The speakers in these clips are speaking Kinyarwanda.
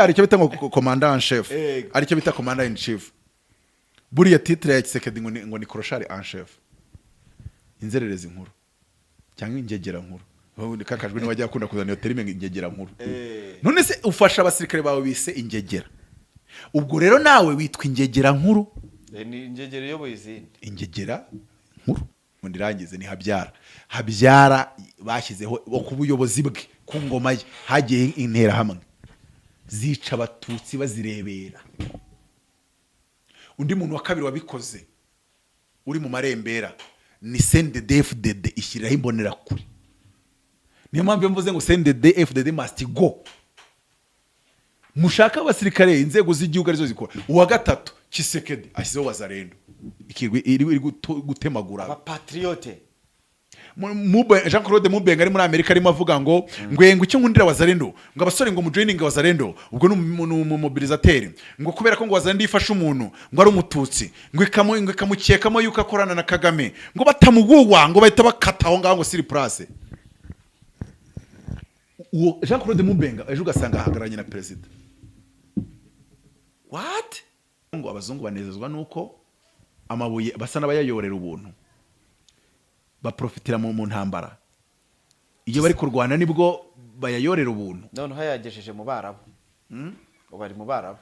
Buriya hari icyo bita ngo commandant en chef, Yego. hari icyo bita commander in chief. Buriya titre ya Tshisekedi ngo ni clochard en chef, inzererezi nkuru cyangwa ingegera nkuru. Ubundi kakajwe niba ajya akunda kuzana iyo terme ngo ingegera nkuru. None se ufasha abasirikare bawe bise ingegera, ubwo rero nawe witwa ingegera nkuru. Ni ingegera iyoboye izindi. Ingegera nkuru. Ngo ndirangize, ni Habyara. Habyara bashyizeho ku buyobozi bwe, ku ngoma ye, hagiye interahamwe zica Abatutsi bazirebera. Undi muntu wa kabiri wabikoze uri mu marembera ni CNDD-FDD, ishyiriraho imbonerakure. Niyo mpamvu iyo mvuze ngo CNDD-FDD must go, mushaka abasirikare, inzego z'igihugu arizo zikora. Uwa gatatu, Tshisekedi ashyizeho Wazalendo, ikirwi iri gutemagura Abapatriote. Jean Claude Mubenga ari muri Amerika, arimo avuga ngo ngwengo icyo nkundira Wazalendo, ngo abasore ngo mujoininge Wazalendo, ubwo ni umumobilisateur, ngo kubera ko ngo Wazalendo ifashe umuntu ngo ari Umututsi, ngo ikamukekamo yuko akorana na Kagame, ngo batamuguwa, ngo bahita bakata aho ngaho ngo sur place. Uwo Jean Claude Mubenga ejo ugasanga ahagararanye na perezida. What? Ngo abazungu banezezwa nuko amabuye basa n'abayayorera ubuntu, baprofitira mu ntambara. Iyo bari kurwana nibwo bayayorera ubuntu. Noneho yagejeje mu Barabu, ubu bari mu Barabu.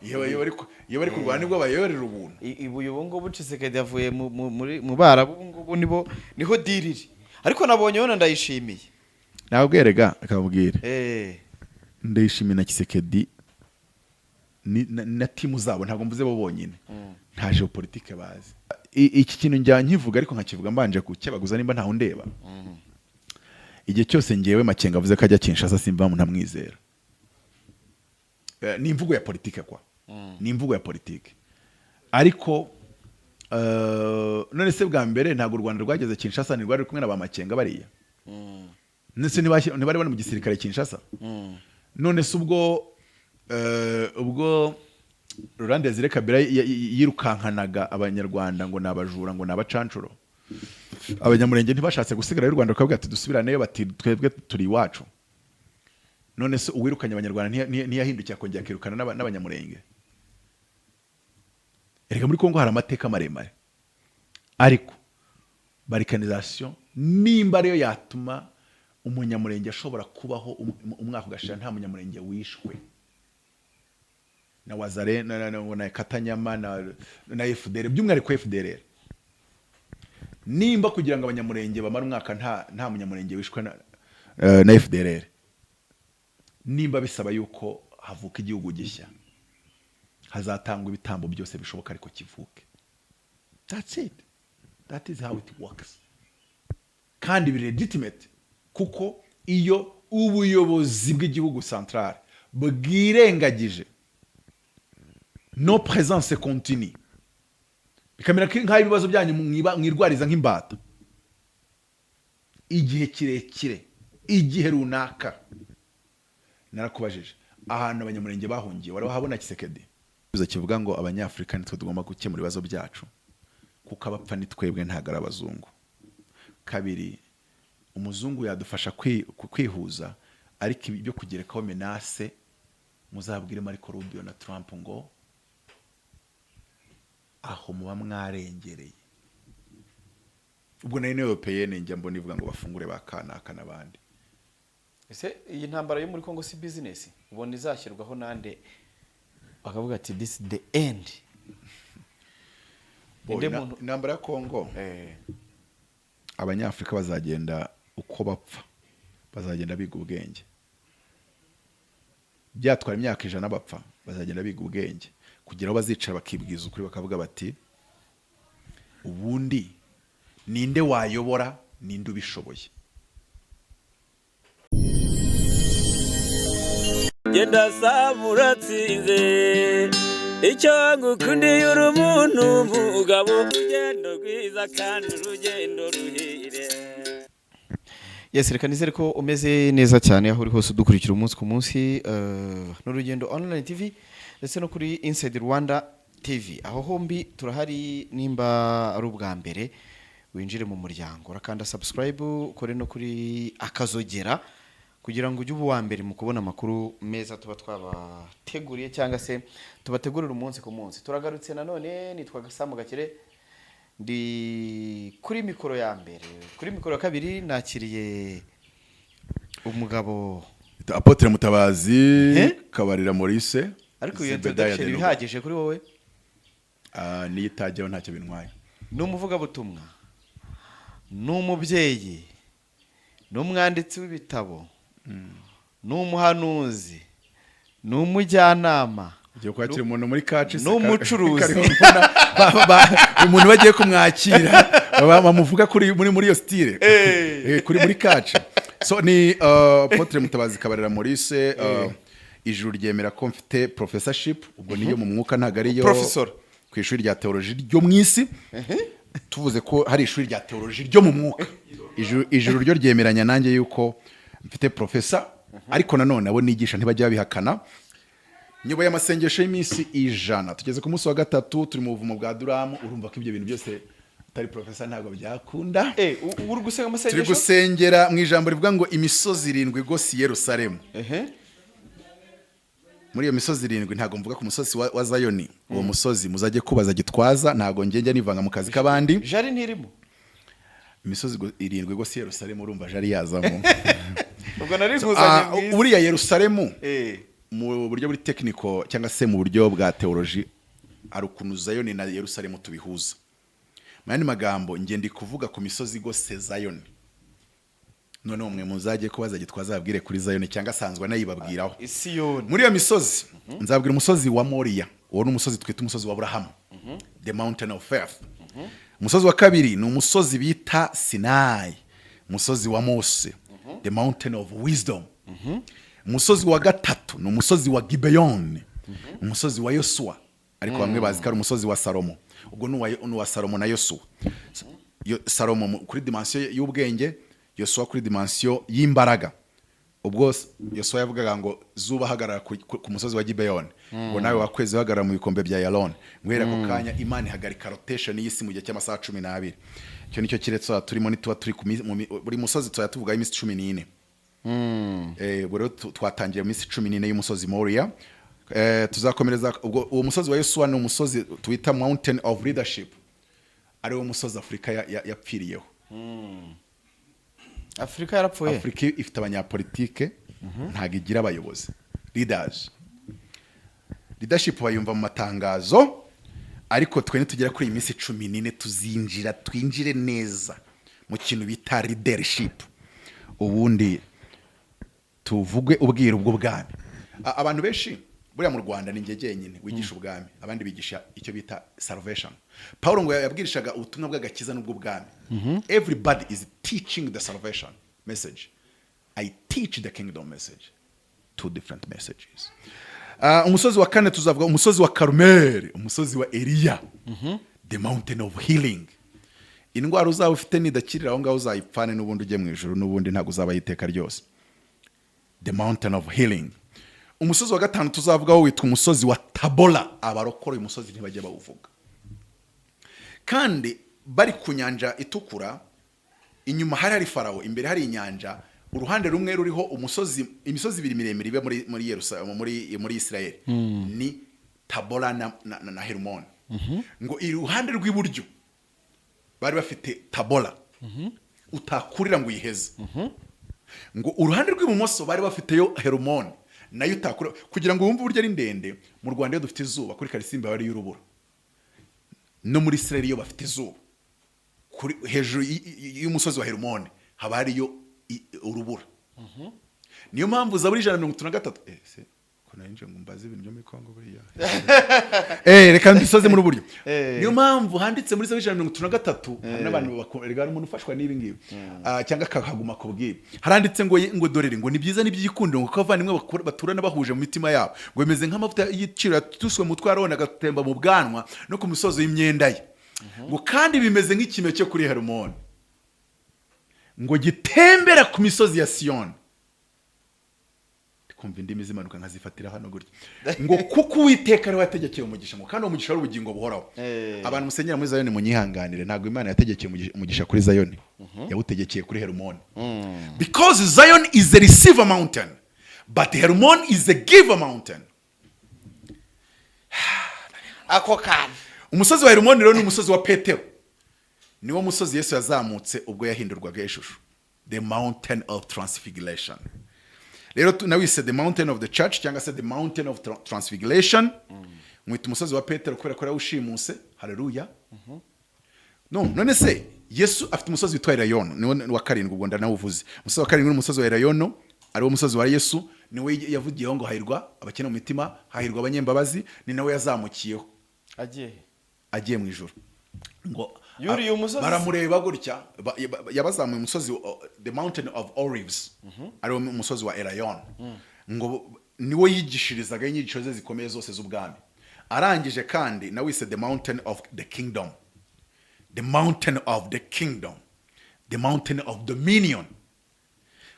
Iyo bari kurwana nibwo bayayorera ubuntu. Ibuye ubu ngubu Tshisekedi yavuye mu Barabu, ubu ngubu nibo niho deal iri. Ariko nabonye yona Ndayishimiye. Nabwerega akabwira. Ndayishimiye na Tshisekedi na team zabo, ntabwo mvuze bo bonyine, nta géopolitique bazi. Iki kintu njya nkivuga, ariko nkakivuga mbanje kukebaguza nimba ntawe undeba. Igihe cyose ngewe Makenga avuze ko ajya Kinshasa, simva ntamwizera. Ni imvugo ya politike kwa, ni imvugo ya politike. Ariko none se bwa mbere ntabwo u Rwanda rwageze Kinshasa, ntirwari ruri kumwe na ba Makenga bariya? None se ntibari bari mu gisirikare Kinshasa? None se ubwo Laurent Desire Kabila yirukankanaga Abanyarwanda ngo ni abajura, ngo ni abacancuro, Abanyamurenge ntibashatse gusigara y'u Rwanda, bakavuga ati dusubiraneyo, bati twebwe turi iwacu? None se uwirukanye Abanyarwanda ntiyahindukiye akongera akirukana n'Abanyamurenge? Erega muri Kongo hari amateka maremare. Ariko balkanisation nimba ariyo yatuma Umunyamurenge ashobora kubaho umwaka ugashira nta Munyamurenge wishwe na Wazare na Katanyama na FDR, by'umwihariko FDR, nimba kugira ngo Abanyamurenge bamare umwaka nta Munyamurenge wishwe na FDR, nimba bisaba yuko havuka igihugu gishya, hazatangwa ibitambo byose bishoboka ariko kivuke. That's it, that is how it works. Kandi biri legitimate, kuko iyo ubuyobozi bw'igihugu central bwirengagije no présence continue, bikamera nk'aho ibibazo byanyu mwirwariza nk'imbata igihe kirekire, igihe runaka. Narakubajije ahantu Abanyamurenge bahungiye, wari wahabona, Tshisekedi? Kivuga ngo Abanyafurika nitwe tugomba gukemura ibibazo byacu, kuko abapfa ni twebwe, ntabwo ari abazungu. Kabiri, umuzungu yadufasha kwihuza, ariko ibi byo kugerekaho menace, muzabwire Marco Rubio na Trump ngo aho muba mwarengereye. Ubwo nari niyo européenne njya mbona ivuga ngo bafungure ba kanaka n'abandi. Ese iyi ntambara yo muri Congo si business? Ubona izashyirwaho nande bakavuga ati "This is the end"? Bo, Inde muntu intambara ya Kongo, Abanyafurika bazagenda uko bapfa, bazagenda biga ubwenge. Byatwara imyaka 100 bapfa, bazagenda biga ubwenge kugira aho bazicara bakibwiza ukuri, bakavuga bati ubundi ninde wayobora, ninde ubishoboye? Genda saba uratsinze. Icyo ngukundiye, uri umuntu mugabo, urugendo rwiza kandi urugendo ruhire. Yes, reka nizere ko umeze neza cyane aho uri hose udukurikira umunsi ku munsi, n'Urugendo Online TV ndetse no kuri Inside Rwanda TV. Aho hombi turahari. Nimba ari ubwa mbere winjire mu muryango, urakanda subscribe, ukore no kuri akazogera. Kugira ngo ujye uba uwa mbere mu kubona amakuru meza tuba twabateguriye cyangwa se tubategurira umunsi ku munsi. Turagarutse nanone, nitwa Gasamu Gakire, ndi kuri mikoro ya mbere. Kuri mikoro ya kabiri nakiriye umugabo Apotre Mutabazi Eh? Kabarira Maurice. Ariko iyo Zebedaya introduction Denuvo. ihagije kuri wowe? Ah, niyo itajyaho ntacyo bintwaye. Ni umuvugabutumwa, ni umubyeyi, ni umwanditsi w'ibitabo, ni umuhanuzi, ni umujyanama. Ugiye kwakira umuntu muri kaci. Ni umucuruzi. Umuntu bagiye kumwakira bamuvuga kuri muri iyo style. Kuri muri kaci. So ni Apotre Mutabazi Kabarira Maurice. Ijuru ryemera ko mfite professorship, ubwo niyo mu mwuka, ntabwo ariyo Professor. ku ishuri rya teoloji ryo mu isi. Tuvuze ko hari ishuri rya teoloji ryo mu mwuka, ijuru ryo ryemeranya nanjye yuko mfite professor, ariko nanone abo nigisha ntibajya babihakana. Nyuma y'amasengesho y'iminsi 100, tugeze ku munsi wa gatatu, turi mu buvumo bwa Duramu. Urumva ko ibyo bintu byose utari professor ntabwo byakunda. Uri gusenga Turi amasengesho? gusengera mu ijambo rivuga ngo imisozi irindwi igose i Yerusalemu. Muri iyo misozi irindwi, ntabwo mvuga ku musozi wa Zayoni. Uwo musozi muzajye kubaza Gitwaza, ntabwo njye njya nivanga mu kazi k'abandi. Jari ntirimo? Imisozi irindwi igose i Yerusalemu, urumva Jari yazamo? Ubwo nari nkuzanye Ah, mu isi. Buriya Yerusalemu mu buryo buri technical cyangwa se mu buryo bwa teoloji, hari ukuntu Zayoni na Yerusalemu tubihuza. Mu yandi magambo, njye ndi kuvuga ku misozi igose Zayoni. Noneho mwe muzajye kubaza Gitwaza ababwire kuri Zayoni, cyangwa asanzwe anayibabwiraho. Isiyoni. Muri iyo misozi nzabwira umusozi wa Moriya, uwo ni umusozi twita umusozi wa Aburahamu, the mountain of faith. Umusozi wa kabiri ni umusozi bita Sinayi, umusozi wa Mose, the mountain of wisdom. Umusozi wa gatatu ni umusozi wa Gibeyoni, umusozi wa Yosuwa, ariko bamwe bazi ko ari umusozi wa Salomo. Ubwo ni uwa Salomo na Yosuwa. Salomo kuri dimension y'ubwenge, Yosuwa kuri dimension y'imbaraga. Ubwo Yosuwa yavugaga ngo zuba hagarara ku musozi wa Gibeyoni, ngo nawe wakwezi uhagarara mu bikombe bya Yaroni. Guhera ako kanya Imana ihagarika rotation y'isi mu gihe cy'amasaha 12. Icyo nicyo kiretse turimo nituba turi ku mi- mu mi- buri musozi tuzajya tuvugaho iminsi 14. Ubwo rero twatangiye mu minsi 14 y'umusozi Moria. Tuzakomereza ubwo. Uwo musozi wa Yosuwa ni umusozi twita mountain of leadership, ariwo musozi Afurika yapfiriyeho. Afurika yarapfuye? Afurika ifite abanyapolitike, ntabwo igira abayobozi, leaders. Leadership bayumva mu matangazo, ariko twe nitugera kuri iyi minsi 14 tuzinjira, twinjire neza mu kintu bita leadership, ubundi tuvuge ubwiru bw'ubwami. Abantu benshi buriya mu Rwanda, ni njye jyenyine wigisha ubwami, abandi bigisha icyo bita salvation. Paul ngo yabwirishaga ubutumwa bw'agakiza n'ubw'ubwami. Everybody is teaching the salvation message, I teach the kingdom message, two different messages. Umusozi wa kane tuzavuga umusozi wa Karumeli, umusozi wa Eliya, the mountain of healing. Indwara uzaba ufite nidakirira aho ngaho uzayipfane n'ubundi ujye mu ijuru, n'ubundi ntabwo uzabaho iteka ryose. The mountain of healing. Umusozi wa gatanu tuzavugaho witwa umusozi wa Tabola. Abarokora uyu musozi ntibajya bawuvuga. Kandi bari ku Nyanja Itukura, inyuma hari Farawo, imbere hari inyanja, uruhande rumwe ruriho umusozi, imisozi ibiri miremire iba muri Yerusalemu, muri Israel, ni Tabola na Hermon. Ngo iruhande rw'iburyo bari bafite Tabola utakurira ngo uyiheze, ngo uruhande rw'ibumoso bari bafiteyo Herumoni nayo utakura. Kugira ngo wumve uburyo ari ndende, mu Rwanda iyo dufite izuba kuri Karisimbi haba hariyo urubura, no muri Israel iyo bafite izuba kuri hejuru y'umusozi wa Herumoni haba hariyo urubura. Niyo mpamvu Zaburi 133, se ko nari nje ngo mbaze ibintu byo muri Kongo buriya, reka mbisoze muri uburyo. Niyo mpamvu handitse muri Zaburi 133, hari n'abantu erega hari umuntu ufashwa n'ibi ngibi, cyangwa akahaguma ku bw'ibi. Haranditse ngo dorere, ngo ni byiza n'iby'igikundiro ngo kuko abavandimwe baturana bahuje mu mitima yabo, ngo bimeze nk'amavuta y'igiciro yatuswe mu mutwe wa Aroni agatemba mu bwanwa no ku misozo y'imyenda ye, ngo kandi bimeze nk'ikime cyo kuri Herumoni, ngo gitembera ku misozi ya Siyoni. Kumva indimi zimanuka nkazifatira hano gutya, ngo kuko Uwiteka ariwe yategekeye umugisha, ngo kandi uwo mugisha ari ubugingo buhoraho. Abantu musenyera muri Zayoni, munyihanganire, ntabwo Imana yategekeye umugisha kuri Zayoni, yawutegekeye kuri Herumoni, because Zion is a receiver mountain, but Hermon is a giver mountain. Ako kantu. Umusozi wa Herumoni rero ni umusozi wa Petero, niwo musozi Yesu yazamutse ubwo yahindurwaga ishusho, the mountain of transfiguration. Rero nawise the mountain of the church cyangwa se the mountain of transfiguration. Mwita umusozi wa Petero kubera ko yawushimuse. Haleluya! No, none se Yesu afite umusozi witwa Elayono, niwo wa karindwi, ubwo ndanawuvuze. Umusozi wa karindwi ni umusozi wa Elayono, ariwo musozi wa Yesu, niwe yavugiyeho ngo hahirwa abakene mu mitima, hahirwa abanyembabazi. Ni nawe yazamukiyeho. Agiye he? Agiye mu ijuru, ngo Yuriye umusozi se? Baramureba gutya, yabazamuye umusozi, the mountain of Olives, ariwo umusozi wa Elayon, ngo niwo yigishirizaga inyigisho ze zikomeye zose z'ubwami. Arangije kandi nawise the mountain of the kingdom, the mountain of the kingdom, the mountain of dominion.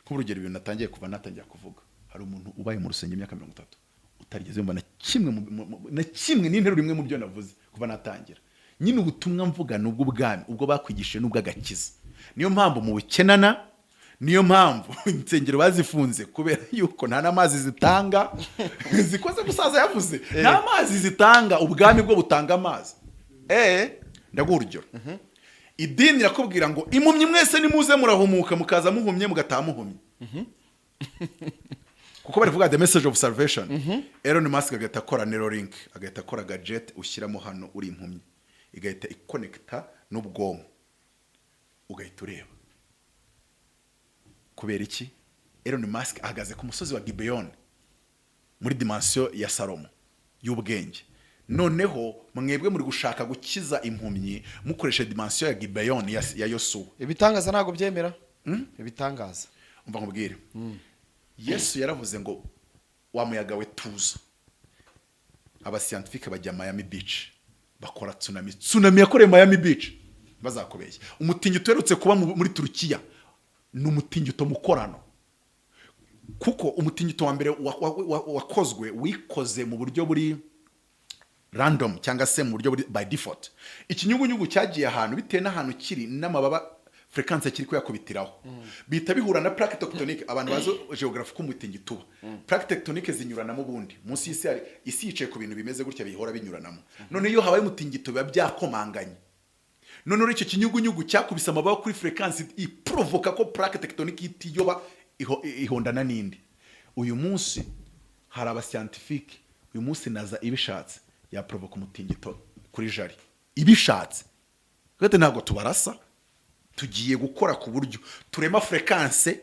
Nk'urugero, ibintu natangiye kuva natangira kuvuga, hari umuntu ubaye mu rusengero imyaka 30 utarigeze yumva na kimwe na kimwe n'interuro imwe mu byo navuze kuva natangira. Nyine ubutumwa mvuga ni ubw'ubwami, ubwo bakwigishije n'ubw'agakiza. Niyo mpamvu mu bukenana, niyo mpamvu insengero bazifunze, kubera yuko nta n'amazi zitanga. Zikoze musaza yavuze, nta mazi zitanga, ubwami bwo butanga amazi. Ndaguha urugero: idini irakubwira ngo impumyi mwese nimuze murahumuka, mukaza muhumye, mugataha muhumye, kuko bari kuvuga the message of salvation. Elon Musk agahita akora Neuralink, agahita akora gadget ushyiramo hano uri impumyi, igahita ikonekita n'ubwonko, ugahita ureba. Kubera iki? Elon Musk ahagaze ku musozi wa Gibeyoni muri dimension ya Salomo y'ubwenge. Noneho mwebwe muri gushaka gukiza impumyi mukoresha dimension ya Gibeyoni ya Yosuwa. Ibitangaza ntabwo byemera ibitangaza. Umva nkubwire, Yesu yaravuze ngo wa muyaga we tuza. Aba scientifique bajya Miami Beach bakora tsunami. Tsunami yakorewe Miami Beach, bazakubeshya. Umutingito uherutse kuba muri Turukiya ni umutingito mukorano, kuko umutingito wa mbere wakozwe wikoze mu buryo buri random cyangwa se mu buryo buri by default. Ikinyugunyugu cyagiye ahantu bitewe n'ahantu kiri n'amababa, fréquence kiri kuyakubitiraho, bihita bihura na plaque tectonique. Abantu bazi geography, ko umutingito uba, plaque tectonique zinyuranamo. Ubundi munsi y'isi hari isi yicaye ku bintu bimeze gutya, bihora binyuranamo. None iyo habaye umutingito biba byakomanganye. None icyo kinyugunyugu cyakubise amababa kuri fréquence iprovoka ko plaque tectonique itiyoba ihondana n'indi. Uyu munsi hari aba scientifique, uyu munsi NASA ibishatse yaprovoka umutingito kuri Jari ibishatse. Gate ntabwo tubarasa, tugiye gukora ku buryo turema fréquence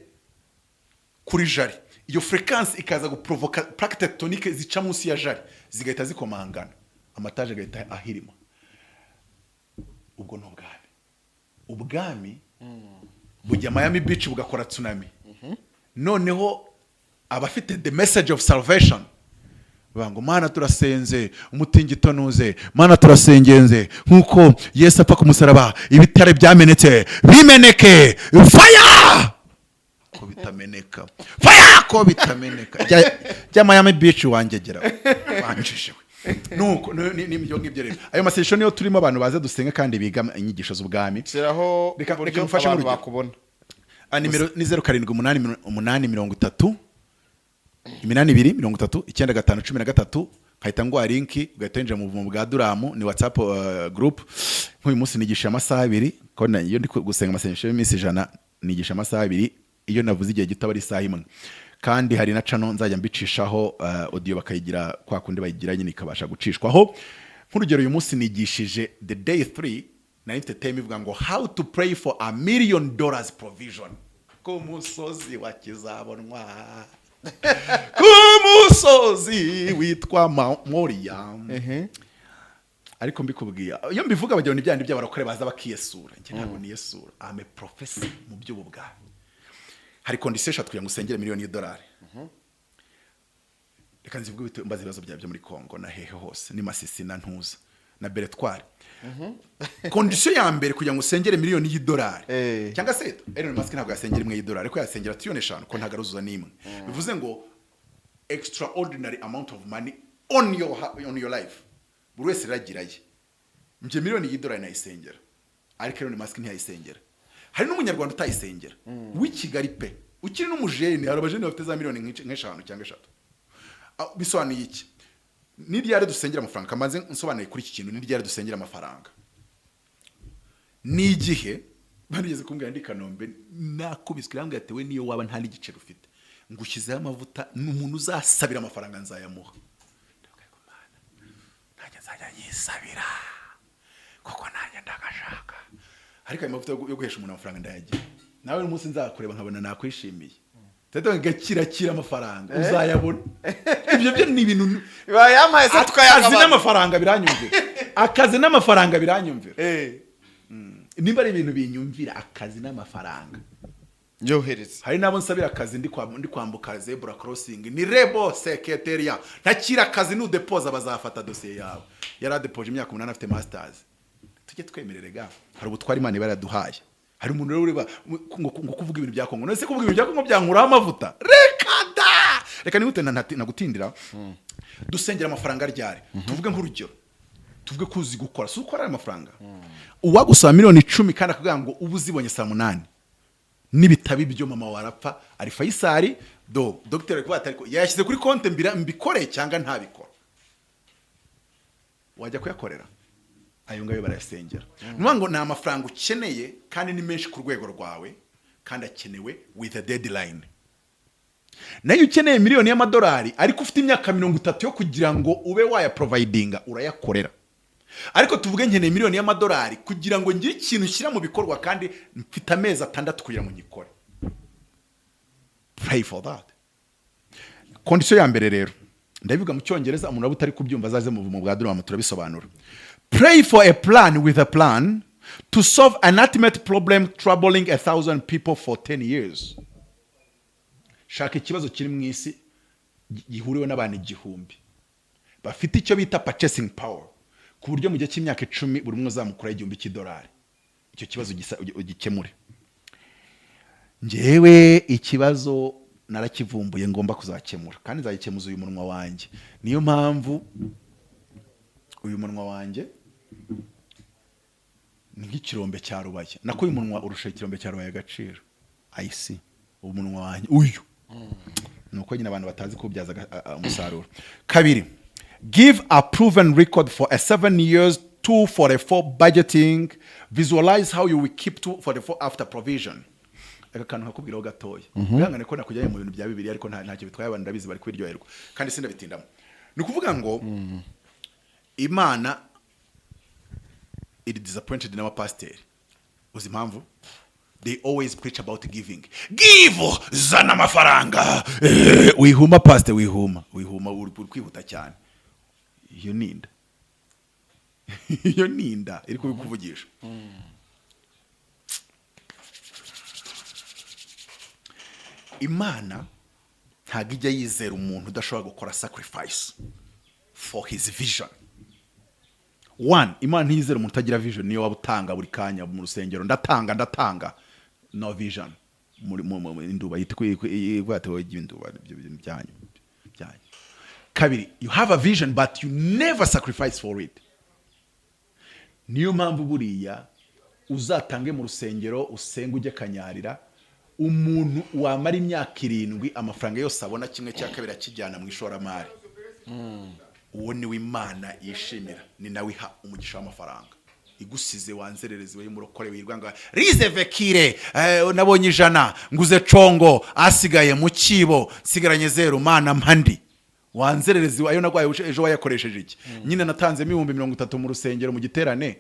kuri Jari, iyo fréquence ikaza guprovoka plaque tectonique zica munsi ya Jari, zigahita zikomangana, amataje agahita ahirima. Ubwo ni ubwami. Ubwami bujya Miami Beach bugakora tsunami. Noneho abafite the message of salvation bavuga ngo Mana turasenze, umutingito nuze. Mana turasengenze, nk'uko Yesu apfa ku musaraba ibitare byamenetse, bimeneke. Fire ko bitameneka, fire ko bitameneka. Jya Miami Beach wangegera wanjishewe. Nuko ni ibyo ngibyo rero, ayo masengesho niyo turimo. Abantu baze dusenge kandi biga inyigisho z'ubwami. Shyiraho Reka uburyo mufashe abantu nk'urugero. bakubona. Ah, nimero ni 0788 30 82 39 513, nkahita nguha link, ugahita winjira mu buvumo bwa Duramu, ni WhatsApp group. Nk'uyu munsi nigisha amasaha 2, ko iyo ndi gusenga amasengesho y'iminsi 100 nigisha amasaha 2, iyo navuze igihe gito aba ari isaha imwe. Kandi hari na channel nzajya mbicishaho audio, bakayigira kwa kundi bayigira nyine, ikabasha gucishwaho. Nk'urugero, uyu munsi nigishije the day 3, nari mfite theme ivuga ngo how to pray for $1 million provision ku musozi wa Kizabonwa, ku musozi witwa Moriya. Ariko mbikubwiye, iyo mbivuga bagira ngo ni byandi by'abarokore baza bakiyesura. Njye ntabwo niyesura, I'm a professor mu by'ubwami. Hari condition eshatu kugira ngo usengere miliyoni y'idolari. Reka nzivuge, mbaze ibibazo byawe byo muri Kongo na hehe hose, ni Masisi na Ntuza na Beretwari. Condition ya mbere kugira ngo usengere miliyoni y'idolari, cyangwa se Elon Musk ntabwo yasengera imwe y'idolari, ariko yasengera 5 trillion, ko ntabwo aruzuza n'imwe. Bivuze ngo Extraordinary amount of money on your life. Buri wese iragiraye. Njye miliyoni y'idolari nayisengera, ariko Elon Musk ntiyayisengera. Hari n'umunyarwanda utayisengera w'i Kigali pe, ukiri n'umujene. Hari abajene bafite za miliyoni nk'eshanu cyangwa eshatu. Bisobanuye iki? Ni ryari dusengera amafaranga? Kamanze nsobanuye kuri iki kintu. Ni ryari dusengera amafaranga? Ni igihe barigeze kumbwira ndi Kanombe, nakubiswe, irambwira ati: "We niyo waba nta n'igiceri ufite, ngushyizeho amavuta, ni umuntu uzasabira amafaranga nzayamuha." Ndavuga ngo: "Mana, nanjye nzajya nyisabira kuko nanjye ndagashaka." Ariko ayo mavuta yo guhesha umuntu amafaranga ndayagira. Nawe uyu munsi nzakureba nkabona nakwishimiye, Tete gakirakira amafaranga uzayabona. Ibyo byo ni ibintu Bayampaye se akazi tukayagabana? N'amafaranga biranyumvira. Akazi n'amafaranga biranyumvira. Nimba ari ibintu binyumvira, akazi n'amafaranga. Yohereza. Hari n'abo nsabira akazi ndi kwambuka zebra crossing, ni rebo secrétariat, ntakira akazi, nudepoza bazafata dosiye yawe. Yari adepoje imyaka 8 afite masters. Tujye twemerere ga, hari ubutwari Imana iba yaraduhaye. Hari umuntu rero ureba ngo kuvuga ibintu bya Kongo. None se kuvuga ibintu bya Kongo byankuraho amavuta? Reka da, reka nihute nagutindira. Dusengera amafaranga ryari? Tuvuge nk'urugero, tuvuge ko uzi gukora, si ukora ayo mafaranga. Uwagusaba miliyoni 10 kandi akakubwira ngo uba uzibonye saa 8, nibitaba ibyo mama warapfa, ari Faisal do dogiteri ari kuvuga ati: "Ariko yayashyize kuri konti, mbira mbikore cyangwa ntabikora?" Wajya kuyakorera. Ayo ngayo barayasengera. Ni ukuvuga ngo ni amafaranga ukeneye kandi ni menshi ku rwego rwawe kandi akenewe with a deadline. Nayo ukeneye miliyoni y'amadolari ariko ufite imyaka 30 yo kugira ngo ube wayaprovidinga, urayakorera. Ariko tuvuge nkeneye miliyoni y'amadolari kugira ngo ngire ikintu nshyira mu bikorwa kandi mfite amezi 6 kugira ngo nyikore, pray for that. Condition ya mbere rero ndabivuga mu Cyongereza, umuntu waba utari kubyumva azaze mu buvumo bwa Duramu turabisobanura. Pray for a plan with a plan to solve an ultimate problem troubling 1,000 people for 10 years. Shaka ikibazo kiri mu isi gihuriweho n'abantu 1000 bafite icyo bita purchasing power, ku buryo mu gihe cy'imyaka 10 buri umwe azamukuraho $1000. Icyo kibazo ugikemure. Njyewe ikibazo narakivumbuye ngomba kuzakemura kandi nzagikemuza uyu munwa wanjye. Niyo mpamvu uyu munwa wanjye ni nk'ikirombe cya Rubaya, nako uyu munwa urusha ikirombe cya Rubaya agaciro. Ayisi umunwa wanjye uyu ni uko nyine abantu batazi kuwubyaza umusaruro. Kabiri, give a proven record for a 7 years 244 budgeting. Visualize how you will keep 244 after provision. Aka kantu nkakubwiraho gatoya, wihangane ko nakujyanye mu bintu bya Bibiliya, ariko ntacyo bitwaye, abantu ndabizi bari kwiryoherwa kandi sindabitindamo. Ni ukuvuga ngo Imana iri disappointed n'abapasiteri. Uzi impamvu? They always preach about giving. Give, zana amafaranga. Wihuma pasite, wihuma, wihuma, uri kwihuta cyane. Iyo ni inda, iyo ni inda iri kubikuvugisha. Imana ntabwo ijya yizera umuntu udashobora gukora sacrifice for his vision. One, Imana ntiyizera umuntu utagira vision. Niyo waba utanga buri kanya mu rusengero, ndatanga, ndatanga, no vision. Muri induba yitwa ivuga induba, ibyo bintu byanyu. Kabiri, you have a vision but you never sacrifice for it. Niyo mpamvu buriya uzatange mu rusengero, usenge, ujye kanyarira, umuntu wamara imyaka 7 amafaranga yose abona kimwe cya kabiri akijyana mu ishoramari, uwo niwe Imana yishimira, ni nawe iha umugisha w'amafaranga. Igusize wanzererezi we murokore wirwanga rizevekire, nabonye 100 nguze congo, asigaye mu kibo nsigaranye zeru, Mana mpandi. Wanzererezi, ayo nagwaye ejo wayakoresheje iki? Nyine natanzemo 30,000 mu rusengero mu giterane,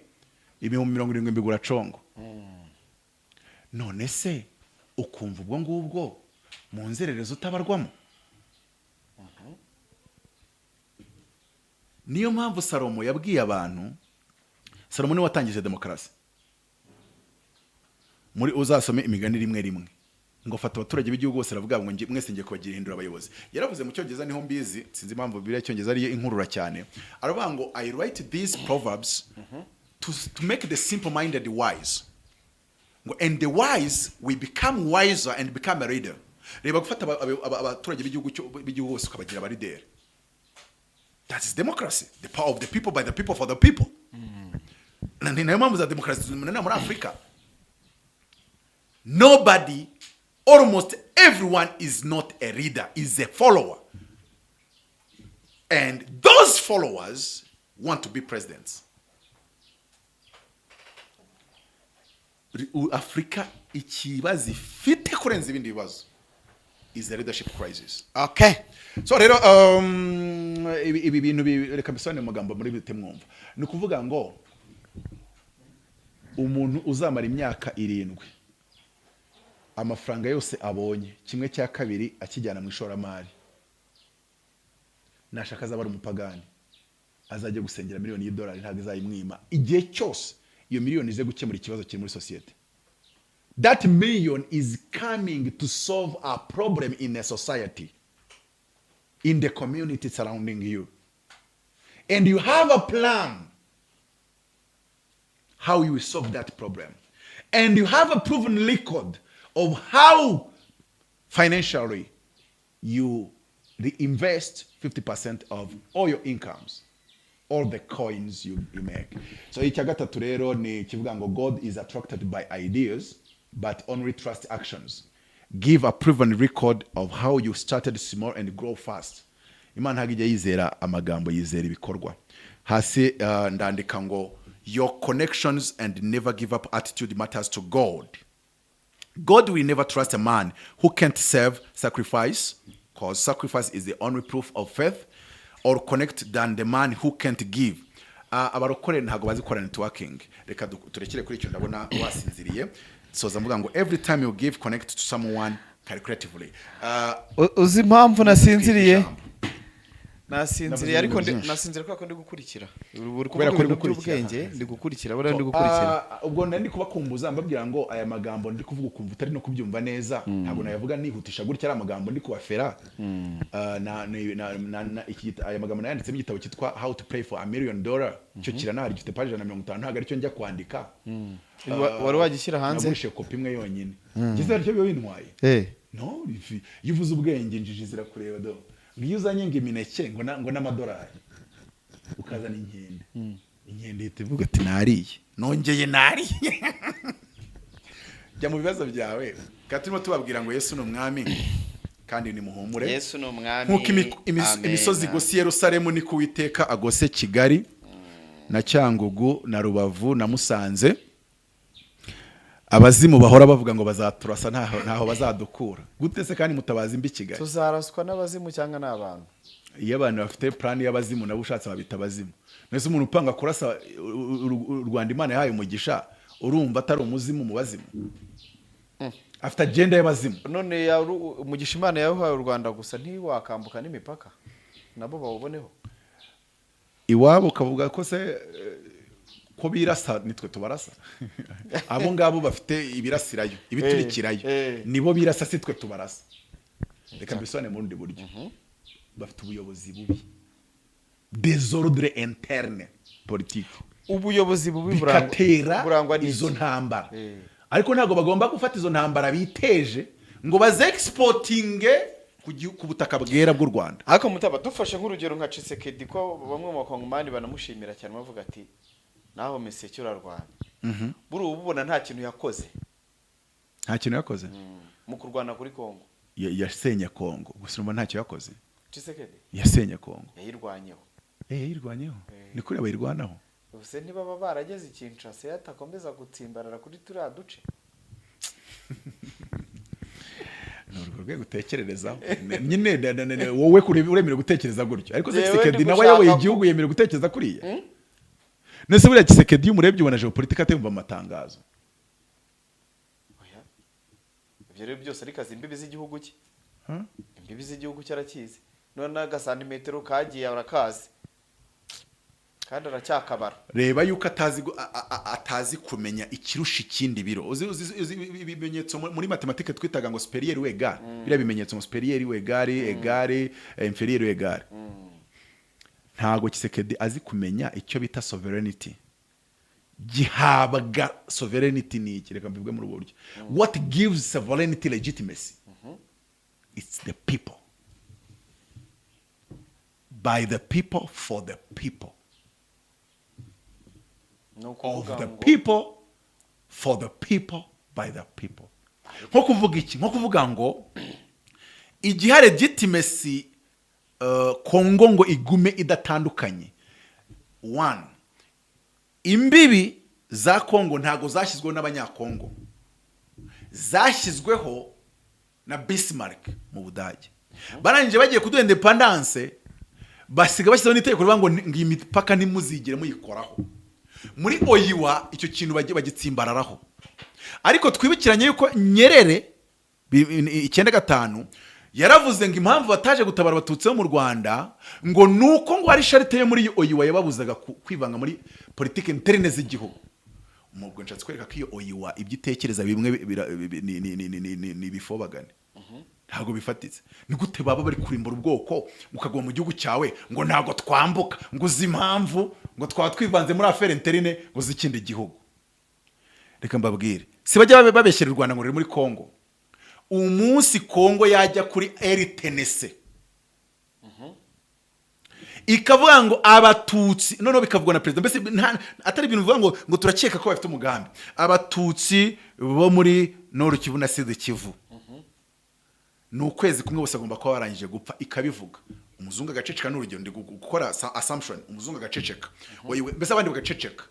70,000 mbigura congo. None se ukumva ubwo ngubwo mu nzererezi utabarwamo? Niyo mpamvu Salomo yabwiye abantu. Salomo niwe watangije demokarasi. Muri uzasome Imigani rimwe rimwe, ngo fata abaturage b'igihugu bose, aravuga ngo mwese ngiye kubagira hindura abayobozi. Yaravuze mu Cyongereza, niho mbizi, sinzi impamvu Bibiliya y'Icyongereza ariyo inkurura cyane. Aravuga ngo: "I write these proverbs to make the simple minded wise," ngo, "and the wise will become wiser and become a leader." Reba gufata abaturage b'igihugu bose ukabagira aba leader. That is democracy, the power of the people, by the people, for the people. Ni nayo mpamvu za demokarasi zimunanira muri Afurika. Nobody, almost everyone is not a leader, is a follower, and those followers want to be presidents. Afurika ikibazo ifite kurenza ibindi bibazo is the leadership crisis. So rero ibi bintu reka mbisobanure mu magambo muri bite mwumva. Ni ukuvuga ngo umuntu uzamara imyaka 7, amafaranga yose abonye, kimwe cya kabiri akijyana mu ishoramari, nashaka azaba ari umupagani, azajya gusengera miliyoni y'idolari ntabwo izayimwima, igihe cyose iyo miliyoni ize gukemura ikibazo kiri muri sosiyete. That million is coming to solve a problem in a society, in the community surrounding you, and you have a plan how you will solve that problem, and you have a proven record of how financially you reinvest 50% of all your incomes, all the coins you make. So icya gatatu rero ni ikivuga ngo God is attracted by ideas but only trust actions. Give a proven record of how you started small and grow fast. Imana ntabwo ijya yizera amagambo, yizera ibikorwa. Hasi ndandika ngo your connections and never give up attitude matters to God. God will never trust a man who can't serve, sacrifice, because sacrifice is the only proof of faith, or connect than the man who can't give. Abarokore ntabwo bazi gukora networking. Reka turekere kuri icyo, ndabona wasinziriye. Soza mvuga ngo every time you give, connect to someone calculatively. Uzi impamvu nasinziriye? Ijambo. Nasinziriye Navuze ariko ibintu byinshi. Nasinziriye kubera ko ndi gukurikira. Uri Kubera kuvuga ko uri ibintu gukurikira. by'ubwenge, ndi gukurikira, buriya ndi gukurikira. Ubwo nari ndi kubakumbuza mbabwira ngo aya magambo ndi kuvuga ukumva utari no kubyumva neza, ntabwo nayavuga nihutisha gutya, ari amagambo ndi kubafera. Ah, na, na, na, na, aya magambo nayanditsemo igitabo cyitwa How to Pray for a Million Dollar. Cyo kiranahari, gifite paji 150, ntabwo aricyo njya kwandika. Wari wagishyira hanze? Nagurishije kopi imwe yonyine. Ngize aricyo biba bintwaye. No, iyo uvuze ubwenge injiji zirakureba do. Ngo iyo uzanye ngo imineke ngo n'amadolari, ukazana inkende, inkende ihita ivuga ati nariye, nongeye nariye. Jya mu bibazo byawe. Kandi turimo tubabwira ngo Yesu ni umwami kandi nimuhumure. Yesu ni umwami. Nk'uko Amen. imisozi igose i Yerusalemu, niko Uwiteka agose Kigali na Cyangugu na Rubavu na Musanze. Abazimu bahora bavuga ngo bazaturasa, ntaho bazadukura. Gute se kandi mutabazi mbi Kigali? Tuzaraswa n'abazimu cyangwa n'abantu? Iyo abantu bafite plan y'abazimu, nabo ushatse babita abazimu. Mbese umuntu upanga kurasa u Rwanda Imana yahaye umugisha, urumva atari umuzimu mu bazimu? Afite agenda y'abazimu. None umugisha Imana yawuhaye u Rwanda gusa, ntiwakambuka n'imipaka nabo bawuboneho? Iwabo ukavuga ko se ko birasa nitwe tubarasa? Abo ngabo bafite ibirasirayo, ibiturikirayo, nibo birasa, si twe tubarasa. Reka mbisobanure mu bundi buryo. Bafite ubuyobozi bubi, désordre interne politique. Ubuyobozi bubi Bikatera burangwa n'iki? izo ntambara. Ariko ntabwo bagomba gufata izo ntambara biteje ngo bazexportinge ku butaka bwera bw'u Rwanda. Ariko mutaba dufashe nk'urugero nka Tshisekedi, ko bamwe mu bakongomani banamushimira cyane, bavuga ati naho miseke urarwana, buri ubu ubona nta kintu yakoze. Nta kintu yakoze? Mu kurwana kuri Kongo. Yasenye Kongo gusa, urumva ntacyo yakoze? Tshisekedi? Yasenye Kongo. Yayirwanyeho. Yayirwanyeho, ni kuriya bayirwanaho. Ubuse ntibaba barageze i Kinshasa yatakomeza gutsimbarara kuri turiya duce? Ni urwo rwego utekererezaho nyine. Wowe uremerewe gutekereza gutyo, ariko se Jewe Tshisekedi ndi nawe ayoboye gushaka igihugu, yemerewe gutekereza kuriya? Nese buriya Tshisekedi iyo umurebye ubona géopolitique atemva amatangazo? Oya. Ibyo rero byose ariko azi imbibi z'igihugu cye. Huh? Imbibi z'igihugu cye arakizi, none n'agasantimetero kagiye arakazi kandi aracyakabara. Reba yuko atazi atazi kumenya ikirusha ikindi biro. Uzi ibimenyetso muri matematike twitaga ngo supérieur ou égal, biriya bimenyetso ngo supérieur ou égal, égal, inférieur ou égal. Ntago Tshisekedi azi kumenya icyo bita sovereignty. Gihabwa sovereignty ni iki? Reka mbivuge muri ubu buryo: what gives sovereignty legitimacy? It's the people, by the people, for the people. Ni Of ukuvuga the ngo people, for the people, by the people. Nko kuvuga iki? Nko kuvuga ngo igihari legitimacy, Kongo ngo igume idatandukanye. One, imbibi za Kongo ntago zashyizweho n'Abanyakongo, zashyizweho na Bismarck mu Budage. Barangije bagiye kuduha indépendance, basiga bashyizeho n'itegeko rivuga ngo iyi mipaka ntimuzigere muyikoraho. Muri OUA icyo kintu bagitsimbararaho. Ariko twibukiranye yuko Nyerere 95 yaravuze ngo impamvu bataje gutabara Abatutsi bo mu Rwanda ngo ni uko ngo hari charte yo muri OUA yababuzaga kwivanga muri politiki interne z'igihugu. Ubwo nshatse kwereka ko iyo OUA ibyo itekereza bimwe ni ibifobagane, ntabwo bifatitse. Ni gute baba bari kurimbura ubwoko, ukaguma mu gihugu cyawe ngo ntabwo twambuka, ngo uzi impamvu, ngo twaba twivanze muri affaires internes ngo z'ikindi gihugu? Reka mbabwire, si bajya babeshyera u Rwanda ngo ruri muri Congo. Umunsi Congo yajya kuri RTNC ikavuga ngo Abatutsi, noneho bikavugwa na perezida, mbese atari ibintu bivuga ngo turakeka ko bafite umugambi, Abatutsi bo muri Nord Kivu na Sud Kivu, ni ukwezi kumwe bose bagomba kuba barangije gupfa, ikabivuga, umuzungu agaceceka. Ni urugero ndi gukora assumption. Umuzungu agaceceka. Oye, mbese abandi bagaceceka,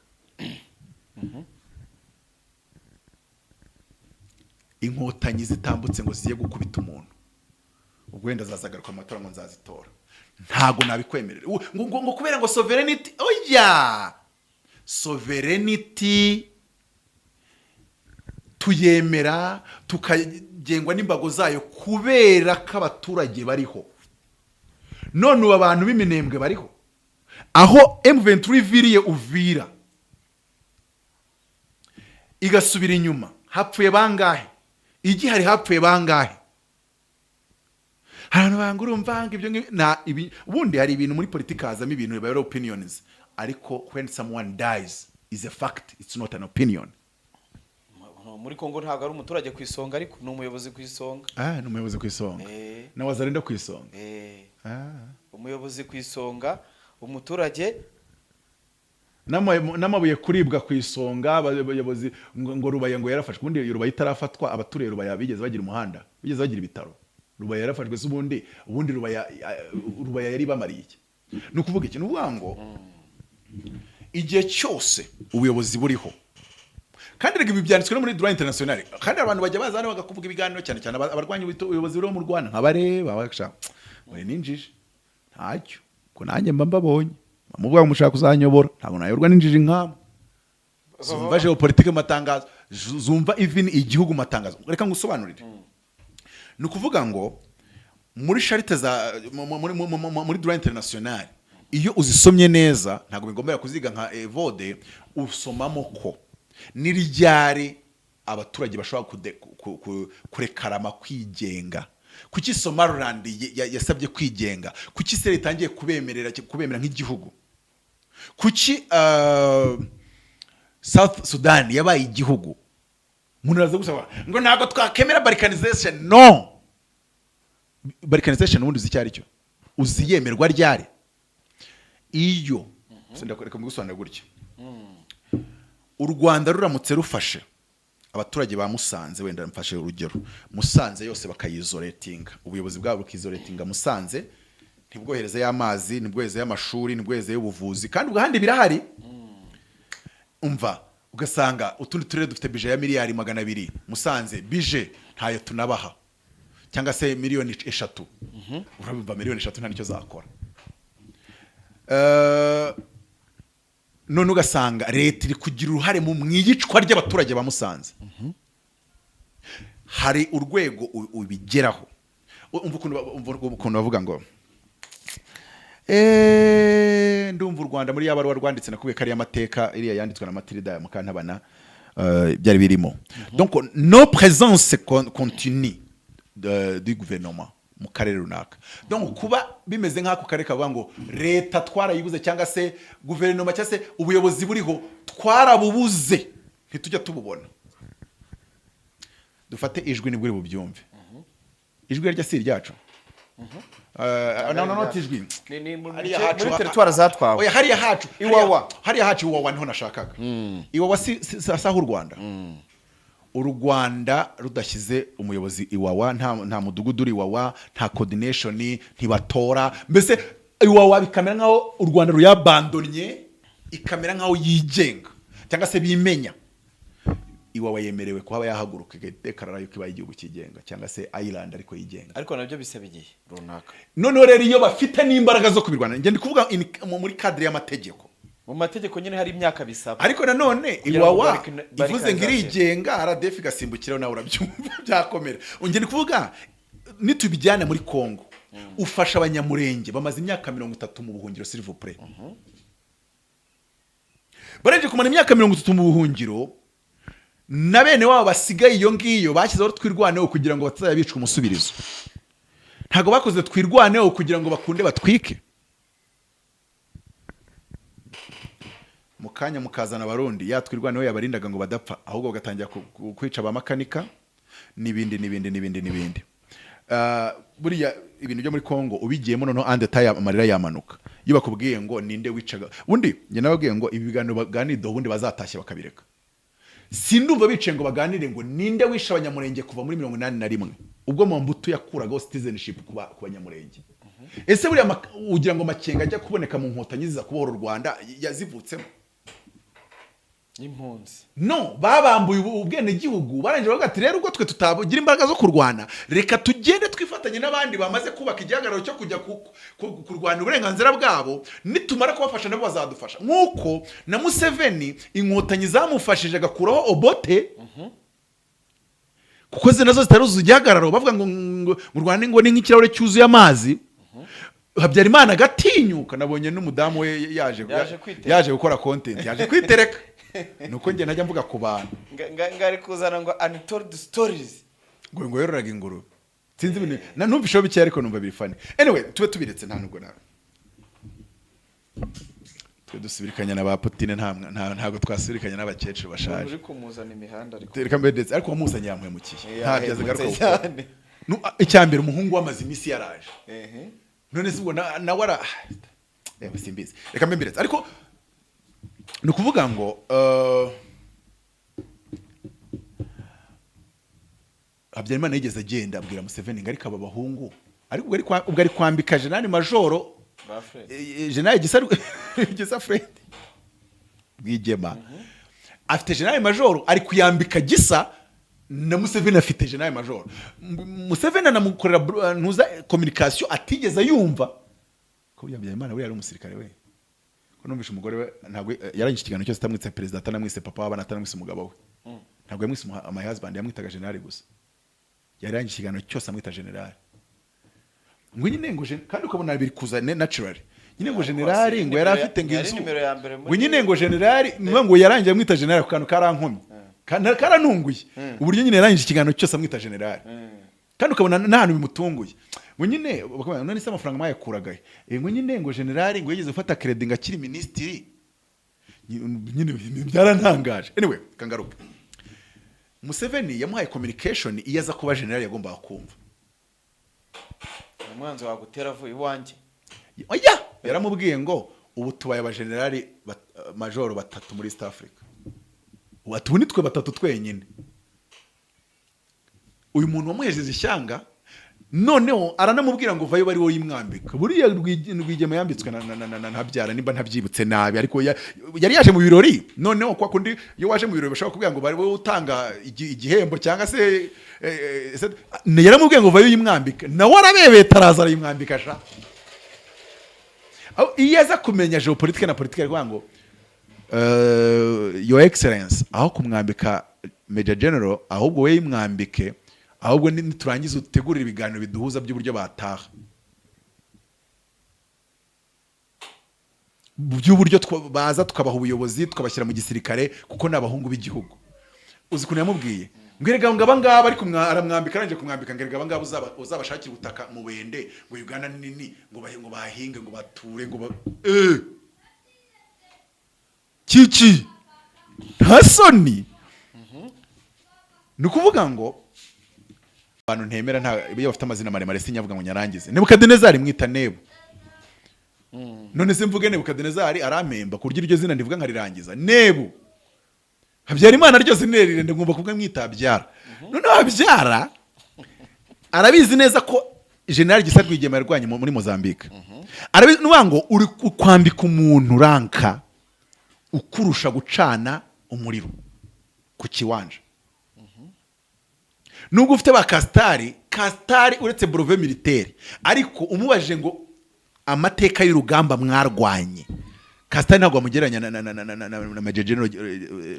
Inkotanyi zitambutse ngo zigiye gukubita umuntu, ubwo wenda zazagaruka mu matora ngo nzazitora, ntago nabikwemerera. Ngo kubera ngo sovereignty. Oya, sovereignty tuyemera tukagengwa n'imbago zayo kubera ko abaturage bariho. None ubu abantu b'Iminembwe bariho, aho M23 iviriye Uvira igasubira inyuma, hapfuye bangahe? Igihari hapfuye bangahe? Hari abantu banga, urumva ngo ibyo na ibi. Ubundi hari ibintu muri politiki hazamo ibintu biba ari opinions, ariko when someone dies is a fact, it's not an opinion. Muri Kongo ntabwo ari umuturage ku isonga, ariko ni umuyobozi ku isonga. Ah, ni umuyobozi ku isonga. Na Wazalendo ku isonga. Umuyobozi ku isonga, umuturage N'amabuye kuribwa ku isonga. Abayobozi ngo Rubaya ngo yarafashwe. Ubundi Rubaya itarafatwa, abaturiye Rubaya bigeze bagira umuhanda? Bigeze bagira ibitaro? Rubaya yarafashwe se? Ubundi Rubaya yari bamariye iki? Ni ukuvuga iki? Ni ukuvuga ngo igihe cyose ubuyobozi buriho, kandi reka ibi byanditswe no muri droit international, kandi abantu bajya baza hano bakakuvuga ibiganiro, cyane cyane abarwanya ubuyobozi buriho mu Rwanda, nkabareba bakasha muri n'injiji ntacyo ko nanjye mba mbabonye muvuga ngo mushaka kuzanyobora. Ntabwo nayoborwa n'injiji nk'abo zumva géopolitique mu matangazo, zumva even igihugu mu matangazo. Reka ngusobanurire. Ni ukuvuga ngo muri charte za muri droit international, iyo uzisomye neza, ntabwo bigombera kuziga nka Evode, usomamo ko ni ryari abaturage bashobora kurekarama kwigenga. Kuki Somaliland yasabye kwigenga? Kuki Israel itangiye kubemera nk'igihugu? Kuki South Sudan yabaye igihugu? Umuntu araza gusaba ngo ntabwo twakemera balkanization. No balkanization, ubundi uzi icyo ari cyo? Uzi yemerwa ryari? Iyo reka mbigusobanurire gutya: U Rwanda ruramutse rufashe abaturage ba Musanze, wenda mfashe urugero Musanze yose, bakayizoretinga, ubuyobozi bwabo bukizoretinga Musanze, ntibwoherezeyo amazi, ntibwoherezeyo amashuri, ntibwoherezeyo ubuvuzi, kandi ubwo ahandi birahari. Umva, ugasanga utundi turere dufite budget ya miliyari 200, Musanze budget ntayo tunabaha, cyangwa se miliyoni 3. Urabumva, miliyoni 3 nta nicyo zakora. None ugasanga leta iri kugira uruhare mu iyicwa ry'abaturage ba Musanze. Hari urwego ubigeraho. Umva ukuntu bavuga ngo ndumva u Rwanda muri ya baruwa rwanditse, nakubwiye ko ari amateka iriya yanditswe na Matilda Mukantabana, byari birimo donc no présence continue du gouvernement mu karere runaka. Donc kuba bimeze nk'ako karere kavuga ngo leta twarayibuze, cyangwa se guverinoma, cyangwa se ubuyobozi buriho twarabubuze, ntitujya tububona. Dufate Ijwi, nibwo uri bubyumve. Ijwi rya si iryacu. No, no, not ijwi. Ni Hariya hacu muri territoire zatwawe. Oya, hariya hacu. Iwawa. Hariya hacu Iwawa niho nashakaga. Iwawa si aho u Rwanda, u Rwanda rudashyize umuyobozi Iwawa, nta mudugudu uri Iwawa, nta coordination, ntibatora. Mbese Iwawa bikamera nkaho u Rwanda ruyabandonnye, ikamera nkaho yigenga cyangwa se bimenya. Iwawa yemerewe kuba yahaguruka igadekarara yuko ibaye igihugu cyigenga cyangwa se island ariko yigenga. Ariko nabyo bisaba igihe runaka. Noneho rero iyo bafite n'imbaraga zo kubirwana, njye ndi kuvuga muri cadre y'amategeko. Mu mategeko nyine hari imyaka bisaba. Ariko nanone Kugira ngo Iwawa ivuze ngo irigenga, RDF igasimbukiraho, nawe urabyumva byakomera. Njye ndi kuvuga nitubijyana muri Congo, ufasha Abanyamurenge bamaze imyaka 30 mu buhungiro, s'il vous plaît. Barengeje kumara imyaka 30 mu buhungiro, na bene wabo basigaye iyo ngiyo bashyizeho Twirwaneho kugira ngo batazajya bicwa umusubirizo. Ntabwo bakoze Twirwaneho kugira ngo bakunde batwike mu kanya mukazana Abarundi ya Twirwaneho yabarindaga ngo badapfa, ahubwo bagatangira kwica ba makanika n'ibindi n'ibindi n'ibindi n'ibindi. Buriya ibintu byo muri Congo ubigiyemo noneho en détail, amarira yamanuka iyo bakubwiye ngo ninde wicaga undi. Njye nababwiye ngo ibi biganiro baganira ubundi bazatashye bakabireka. Sindumva bicaye ngo baganire ngo ninde wishe Abanyamurenge kuva muri 81 ubwo Mobutu yakuragaho citizenship ku Banyamurenge. Ese buriya ugira ngo Makenga ajya kuboneka mu Nkotanyi ziza kubohora u Rwanda yazivutsemo? Impunzi. No babambuye ubwenegihugu, barangije bavuga ati: "Rero ubwo twe tutagira imbaraga zo kurwana, reka tugende twifatanye n'abandi bamaze kubaka igihagararo cyo kujya kurwana uburenganzira bwabo. Nitumara kubafasha nabo bazadufasha." Nk'uko na Museveni Inkotanyi zamufashije agakuraho Obote, kuko ze nazo zitaruzuza igihagararo, bavuga ngo mu Rwanda ngo ni nk'ikirahure cyuzuye amazi. Habyarimana agatinyuka. Nabonye n'umudamu we yaje Yaje kwitereka. Yaje gukora content, yaje kwitereka. Nuko njye najya mvuga ku bantu. Ngari kuzana ngo untold stories. Ngo yororaga ingurube, sinzi ibintu na numvisheho bike, ariko numva biri funny. Anyway, tube tubiretse. Nta nubwo nawe twe dusubirikanya na ba Putin, ntabwo twasubirikanya n'abakecuru bashaje. Uri kumuzana imihanda ariko. Reka mbe ndetse, ariko uwamuzanye yamuhemukiye. Ntabyo azigaruka Yahemutse gukora. cyane. Icya mbere, umuhungu we amaze iminsi yaraje. None se ubwo nawe ara yewe, simbizi, reka mbe mbiretse. Ariko ni ukuvuga ngo Habyarimana yigeze agenda abwira Museveni ngo ariko aba bahungu, ariko ubwo ari kwambika General Majoro. Ba Fred. General Gisa Fred Rwigema afite General Majoro, ari kuyambika Gisa, na Museveni afite General Majoro. Museveni anamukorera ntuza communication atigeze yumva ko buriya Habyarimana buriya ari umusirikare we, ko numvishe umugore we ntabwo yarangije ikiganiro cyose atamwitse perezida, atanamwise papa w'abana, atanamwise umugabo we. Ntabwo yamwise my husband, yamwitaga general gusa. Yarangije ikiganiro cyose amwita general, ngo nyine ngo kandi ukabona biri kuza naturally nyine ngo general, ngo yari afite ngo Yari inzu nimero ya mbere ngo nyine ngo general, niba ngo yarangiye amwita general. Ku kantu karankomye, karantunguye uburyo nyine yarangije ikiganiro cyose amwita general, kandi ukabona n'ahantu bimutunguye. Ngo nyine bakavuga, none se amafaranga mwayakuragahe? Ngo nyine ngo general ngo yigeze gufata crédit ngo akiri minisitiri. Nyine byarantangaje. Anyway, kangaruke. Museveni yamuhaye communication iyo aza kuba general yagombaga kumva. Umwanzi wagutera avuye iwanjye. Oya, yaramubwiye ngo ubu tubaye abajenerali majoro batatu muri East Africa. Ubu ati ubu ni twe batatu twenyine. Uyu muntu wamuhejeje ishyanga, noneho aranamubwira ngo vayo bari wowe yimwambika. Buriya Rwigema yambitswe na Habyara, nimba ntabyibutse nabi, ariko yari yaje mu birori. Noneho kwa kundi iyo waje mu birori bashobora kubwira ngo bari wowe utanga igihembo cyangwa se yaramubwiye ngo vayo yimwambika, nawe arabebeta araza arayimwambika sha. Aho iyo aza kumenya géopolitique na politike, aravuga ngo "Your Excellence", aho kumwambika Major General, ahubwo we yimwambike, ahubwo niturangiza utegurire ibiganiro biduhuza by'uburyo bataha, by'uburyo baza tukabaha ubuyobozi, tukabashyira mu gisirikare, kuko ni abahungu b'igihugu. Uzi ukuntu yamubwiye ngo erega ngo aba ngaba, ariko aramwambika, arangije kumwambika ngo erega aba ngaba uzabashakira ubutaka mu Bende, ngo Uganda ni nini, ngo bahinge, ngo bature, ngo kiki nta soni. Ni ukuvuga ngo Abantu ntemera nta iyo bafite amazina maremare sinyavuga ngo nyarangize. Nebukadinezari mwita Nebu. None se mvuge Nebukadinezari arampemba ku buryo iryo zina ndivuga nkarirangiza? Nebu Habyarimana ryose ni rirerire, ngomba kuvuga mwita Habyara. Noneho Habyara arabizi neza ko General Gisa Rwigema yarwanye muri Mozambique. Arabizi nuvuga ngo uri kwambika umuntu rank ukurusha gucana umuriro ku kiwanja, nubwo ufite ba Kasitari. Kasitari uretse brevet militaire, ariko umubajije ngo amateka y'urugamba mwarwanye, Kasitari ntabwo wamugereranya na Major General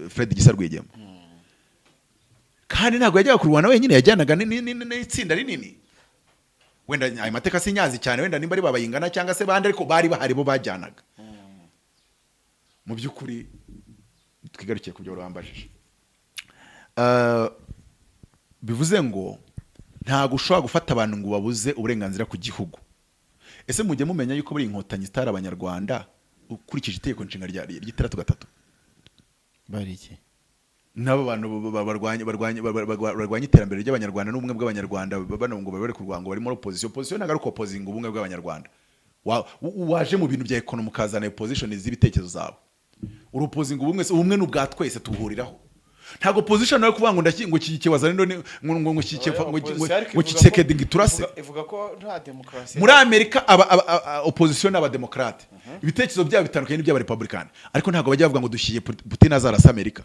Fred Gisa Rwigema. Kandi ntabwo yajyaga kurwana wenyine, yajyanaga n'itsinda rinini. Wenda ayo mateka sinyazi cyane, wenda nimba ari babayingana cyangwa se bandi, ariko bari bahari bo bajyanaga. Mu by'ukuri twigarukiye ku byo wari wambajije. Bivuze ngo ntabwo ushobora gufata abantu ngo babuze uburenganzira ku gihugu. Ese mujye mumenya yuko buri Inkotanyi zitari Abanyarwanda ukurikije itegeko nshinga rya 63? Bari iki? N'abo bantu barwanya iterambere ry'Abanyarwanda n'ubumwe bw'Abanyarwanda, bano ngo bari kurwanya, ngo bari muri opposition. Opposition ntabwo ari opposing ubumwe bw'Abanyarwanda. Waje mu bintu bya economy ukazana opposition z'ibitekerezo zawe, uri opposing ubumwe se? Ubumwe ni ubwa twese, tubuhuriraho. Ntabwo opposition ari kuvuga ngo ngo shyigikiye Wazalendo, ngo shyigikiye ngo Tshisekedi, ngo iturase. Ivuga ko nta demokarasi. Muri Amerika aba opposition ni Abademokrate, ibitekerezo byabo bitandukanye n'iby'Abarepublikani, ariko ntabwo bajya bavuga ngo dushyigikiye Putin azarasa Amerika.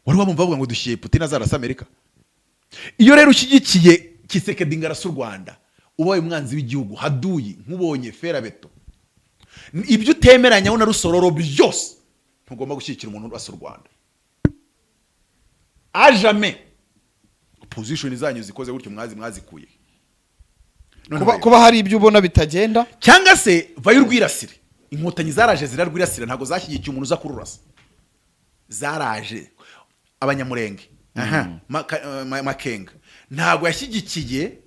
Wari wabumva bavuga ngo dushyigikiye Putin azarasa Amerika? Iyo rero ushyigikiye Tshisekedi ngo arase u Rwanda, ubaye umwanzi w'igihugu, haduyi. Nk'ubonye ferabeto, ibyo utemeranyaho na Rusororo byose, ntugomba gushyigikira umuntu urasa u Rwanda ajame. Position zanyu zikoze gutyo mwazikuye. Noneho Kuba, rero, kuba hari ibyo ubona bitagenda. Cyangwa se vayo urwirasire. Inkotanyi zaraje zirarwirasira, ntabwo zashyigikiye umuntu uza kururasa. Zaraje Abanyamurenge. Aha, Makenga ntabwo yashyigikiye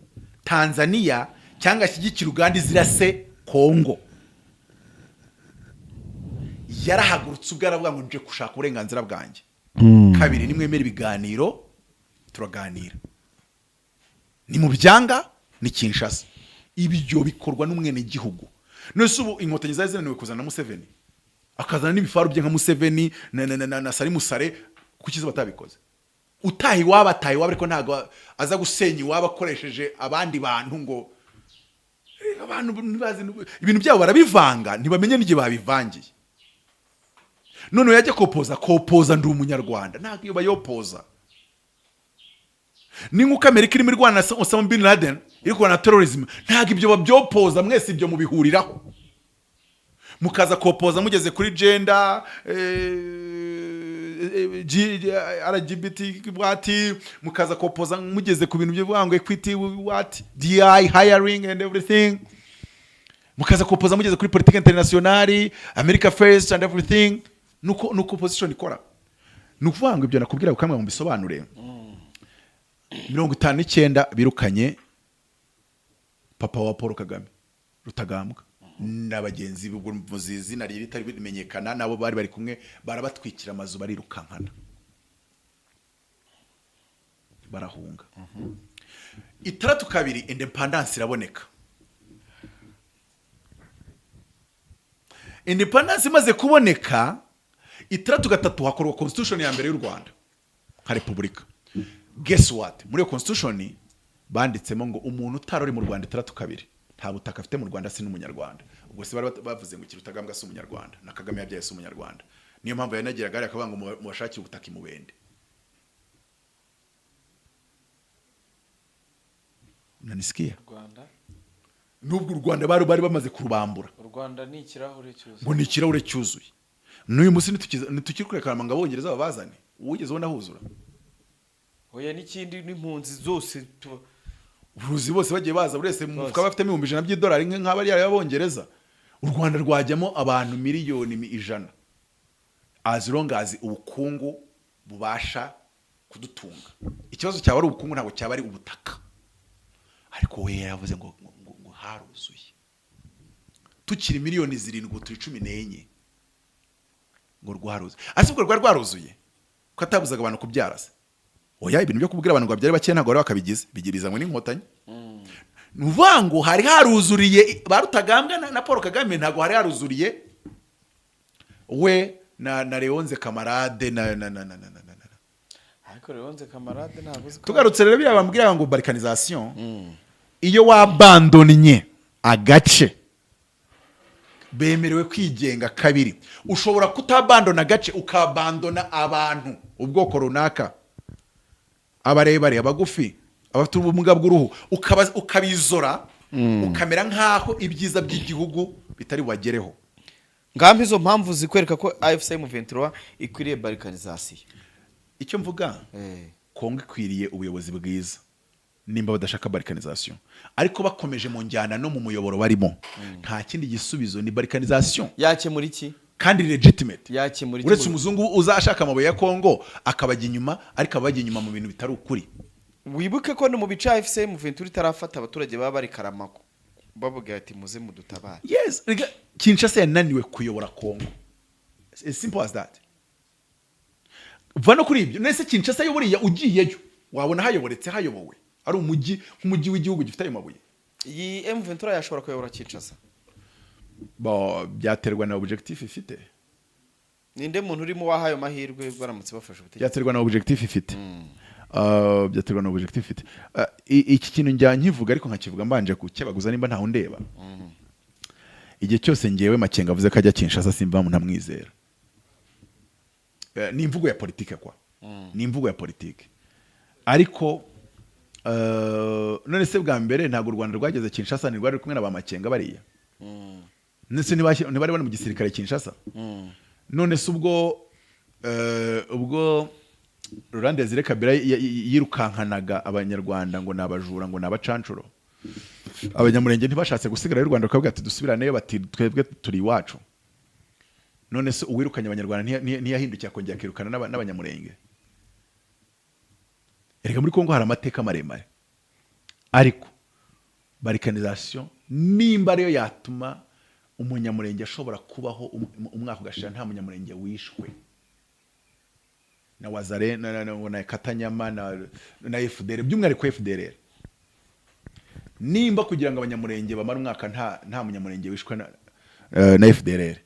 Tanzania cyangwa ashyigikira Uganda izirase Kongo. Yarahagurutse ubwo aravuga ngo nje gushaka uburenganzira bwanjye. Kabiri, nimwemera ibiganiro turaganira, ni mu byanga ni Kinshasa. Ibyo bikorwa n'umwenegihugu. None se ubu Inkotanyi zari zinaniwe kuzana na Museveni, akazana n'ibifaru bye nka Museveni na Salimu Sale? Kuki zo batabikoze? Utaha iwabo ataha iwabo, ariko ntabwo aza gusenya iwabo akoresheje abandi bantu ngo abantu ntibazi ibintu byabo, barabivanga, ntibamenye n'igihe babivangiye. None yajya kopoza kopoza ndi Umunyarwanda, ntabwo iyo bayopoza. Ni nk'uko Amerika irimo irwana na Osama bin Laden, iri kurwana na terrorism, ntabwo ibyo babyopoza. Mwese ibyo mubihuriraho, mukaza kopoza mugeze kuri gender, LGBT what, mukaza kopoza mugeze ku bintu byo ngo equity what, DI hiring and everything, mukaza kopoza mugeze kuri politique internationale, America first and everything. Nuko opposition ikora. Ni ukuvuga ngo ibyo nakubwira ukamwe mu bisobanure. 59 birukanye papa wa Paul Kagame, Rutagambwa, na bagenzi be, ubwo mvuze izina rye ritari rimenyekana, nabo bari bari kumwe, barabatwikira amazu, barirukankana, barahunga. 62 independence iraboneka. Independence imaze kuboneka, 63 hakorwa constitution ya mbere y'u Rwanda nka repubulika. Guess what? Muri iyo constitution banditsemo ngo umuntu utari uri mu Rwanda 62 nta butaka afite mu Rwanda, si n'Umunyarwanda. Ubwo se bari bavuze ngo Kirutagambwa si Umunyarwanda, na Kagame yabyaye si Umunyarwanda? Niyo mpamvu yanagiraga hariya akavuga ngo mubashakire ubutaka imubende. Nanisikia? Rwanda. Nubwo u Rwanda bari bamaze kurubambura. U Rwanda ni ikirahure cyuzuye. Ngo ni ikirahure cyuzuye. N'uyu munsi ntitukiri kurekarama ngo Abongereza babazane. Uwigeze ubona huzura? Oya, n'ikindi n'impunzi zose Uruzi bose bagiye baza, buri wese mu mufuka bafitemo 100,000 by'idolari nk'abariya y'Abongereza, u Rwanda rwajyamo abantu miliyoni 100, as long as ubukungu bubasha kudutunga. Ikibazo cyaba ari ubukungu, ntabwo cyaba ari ubutaka. Ariko we yaravuze ngo haruzuye tukiri miliyoni 7, ubu turi 14, ngo rwaruzuye. Ase ubwo rwari rwaruzuye ko atabuzaga abantu kubyara se? Oya, ibintu byo kubwira abantu ngo babyare bake ntabwo bari bakabigize, bigirizanywe n'Inkotanyi. Ni ukuvuga ngo hari haruzuriye ba Rutagambwa na Paul Kagame, ntabwo hari haruzuriye we na Leonze Camarade na. Ariko Leonze Camarade ntabwo uzi ko Tugarutse rero, biriya bambwira ngo balkanisation, iyo wabandonnye agace bemerewe kwigenga. Kabiri, ushobora kutabandona agace, ukabandona abantu, ubwoko runaka, abarebare, abagufi, abafite ubumuga bw'uruhu, ukabizora, ukamera nk'aho ibyiza by'igihugu bitari bubagereho. Ngampa izo mpamvu zikwereka ko AFC M23 ikwiriye balkanisation. Icyo mvuga, Kongo ikwiriye ubuyobozi bwiza nimba badashaka balkanisation, ariko bakomeje mu njyana no mu muyoboro barimo, nta kindi gisubizo, ni balkanisation. Yakemura iki? Kandi legitimate. Yakemura iki? Uretse umuzungu uzashaka amabuye ya Kongo akabajya inyuma, ariko abajya inyuma mu bintu bitari ukuri. Wibuke ko no mu bice AFC M23 itarafata, abaturage baba bari Karamako bavuga ati: "Muze mudutabare." Yes, rega Kinshasa yananiwe kuyobora Kongo, as simple as that. Va no kuri ibyo, nese Kinshasa yo buriya ugiyeyo wabona hayoboretse, hayobowe, ari umujyi nk'umujyi w'igihugu gifite ayo mabuye? Iyi M23 yashobora kuyobora Kinshasa? Bo, byaterwa na objectif ifite. Ninde muntu urimo waha ayo mahirwe baramutse bafashe ubutegetsi? Byaterwa na objectif ifite. Byaterwa na objectif ifite. Iki kintu njya nkivuga, ariko nkakivuga mbanje kukebaguza nimba ntawe undeba. Igihe cyose ngewe Makenga avuze ko ajya Kinshasa, simba ntamwizera. Ni imvugo ya politike kwa, ni imvugo ya politike. Ariko none se bwa mbere ntabwo u Rwanda rwageze Kinshasa, ntirwari ruri kumwe na ba Makenga bariya? None se ntibari bari mu gisirikare Kinshasa? None se ubwo Laurent Desire Kabila yirukankanaga abanyarwanda ngo ni abajura, ngo ni abacancuro, Abanyamurenge ntibashatse gusigara y'u Rwanda, bakavuga ati: "Dusubiraneyo"? Bati: "Twebwe turi iwacu." None se uwirukanye Abanyarwanda ntiyahindukiye akongera akirukana n'Abanyamurenge? Erega muri Kongo hari amateka maremare, ariko balkanisation nimba ariyo yatuma Umunyamurenge ashobora kubaho umwaka ugashira nta Munyamurenge wishwe na Wazare na Katanyama na FDR, by'umwihariko FDR, nimba kugira ngo Abanyamurenge bamare umwaka nta Munyamurenge wishwe na FDR,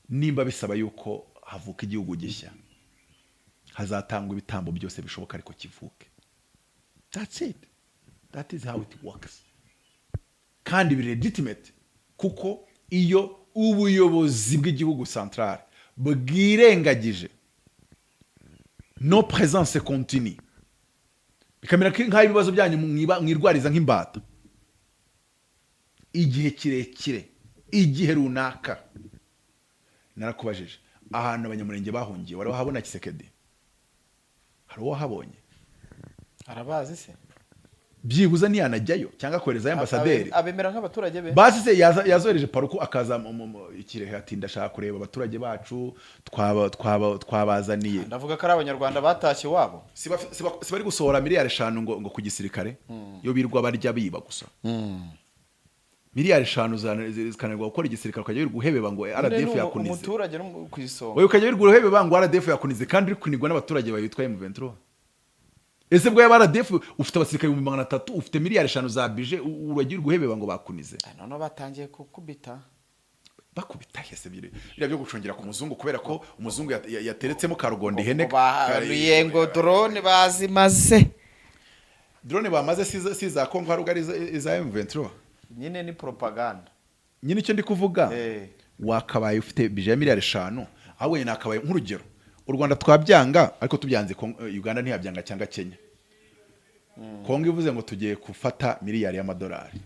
nimba bisaba yuko havuka igihugu gishya, hazatangwa ibitambo byose bishoboka ariko kivuke. That's it, that is how it works. Kandi biri legitimate, kuko iyo ubuyobozi bw'igihugu central bwirengagije no présence continue, bikamera nk'aho ibibazo byanyu mwirwariza nk'imbata igihe kirekire, igihe runaka. Narakubajije ahantu Abanyamurenge bahungiye, wari wahabona Tshisekedi? Hari uwo wahabonye? Arabazi se? Byibuze ntiyanajyayo cyangwa koherezayo ambasaderi? Abemera nk'abaturage be? Basi se yazohereje Paruku akaza Ikirehe ati: "Ndashaka kureba abaturage bacu, twabazaniye." Ndavuga ko ari Abanyarwanda batashye iwabo. Si bari gusohora miliyari 5 ngo ku gisirikare, iyo birwa barya biba gusa, miliyari 5 zikananirwa gukora igisirikare, ukajya wirirwa uhebeba ngo RDF yakunize. Umuturage no ku isonga. Wowe ukajya wirirwa uhebeba ngo RDF yakunize, kandi uri kunigwa n'abaturage bawe bitwa M23. Ese bwo yaba RDF, ufite abasirikare 300,000, ufite miliyari 5 za budget, uragira uhebeba ngo bakunize? Noneho batangiye kukubita. Bakubita hese? Biriya byo gucungira ku muzungu kubera ko umuzungu yateretsemo karugondo ihene. Bahanuye ngo drone bazimaze. Drone bamaze si za Kongo, hari ubwo ari iza M23. Nyine ni propaganda. Nyine icyo ndi kuvuga, wakabaye ufite budget ya miliyari 5, ahubwo nyine nakabaye nk'urugero, u Rwanda twabyanga, ariko tubyanze Uganda ntiyabyanga cyangwa Kenya. Kongo ivuze ngo tugiye gufata miliyari y'amadolari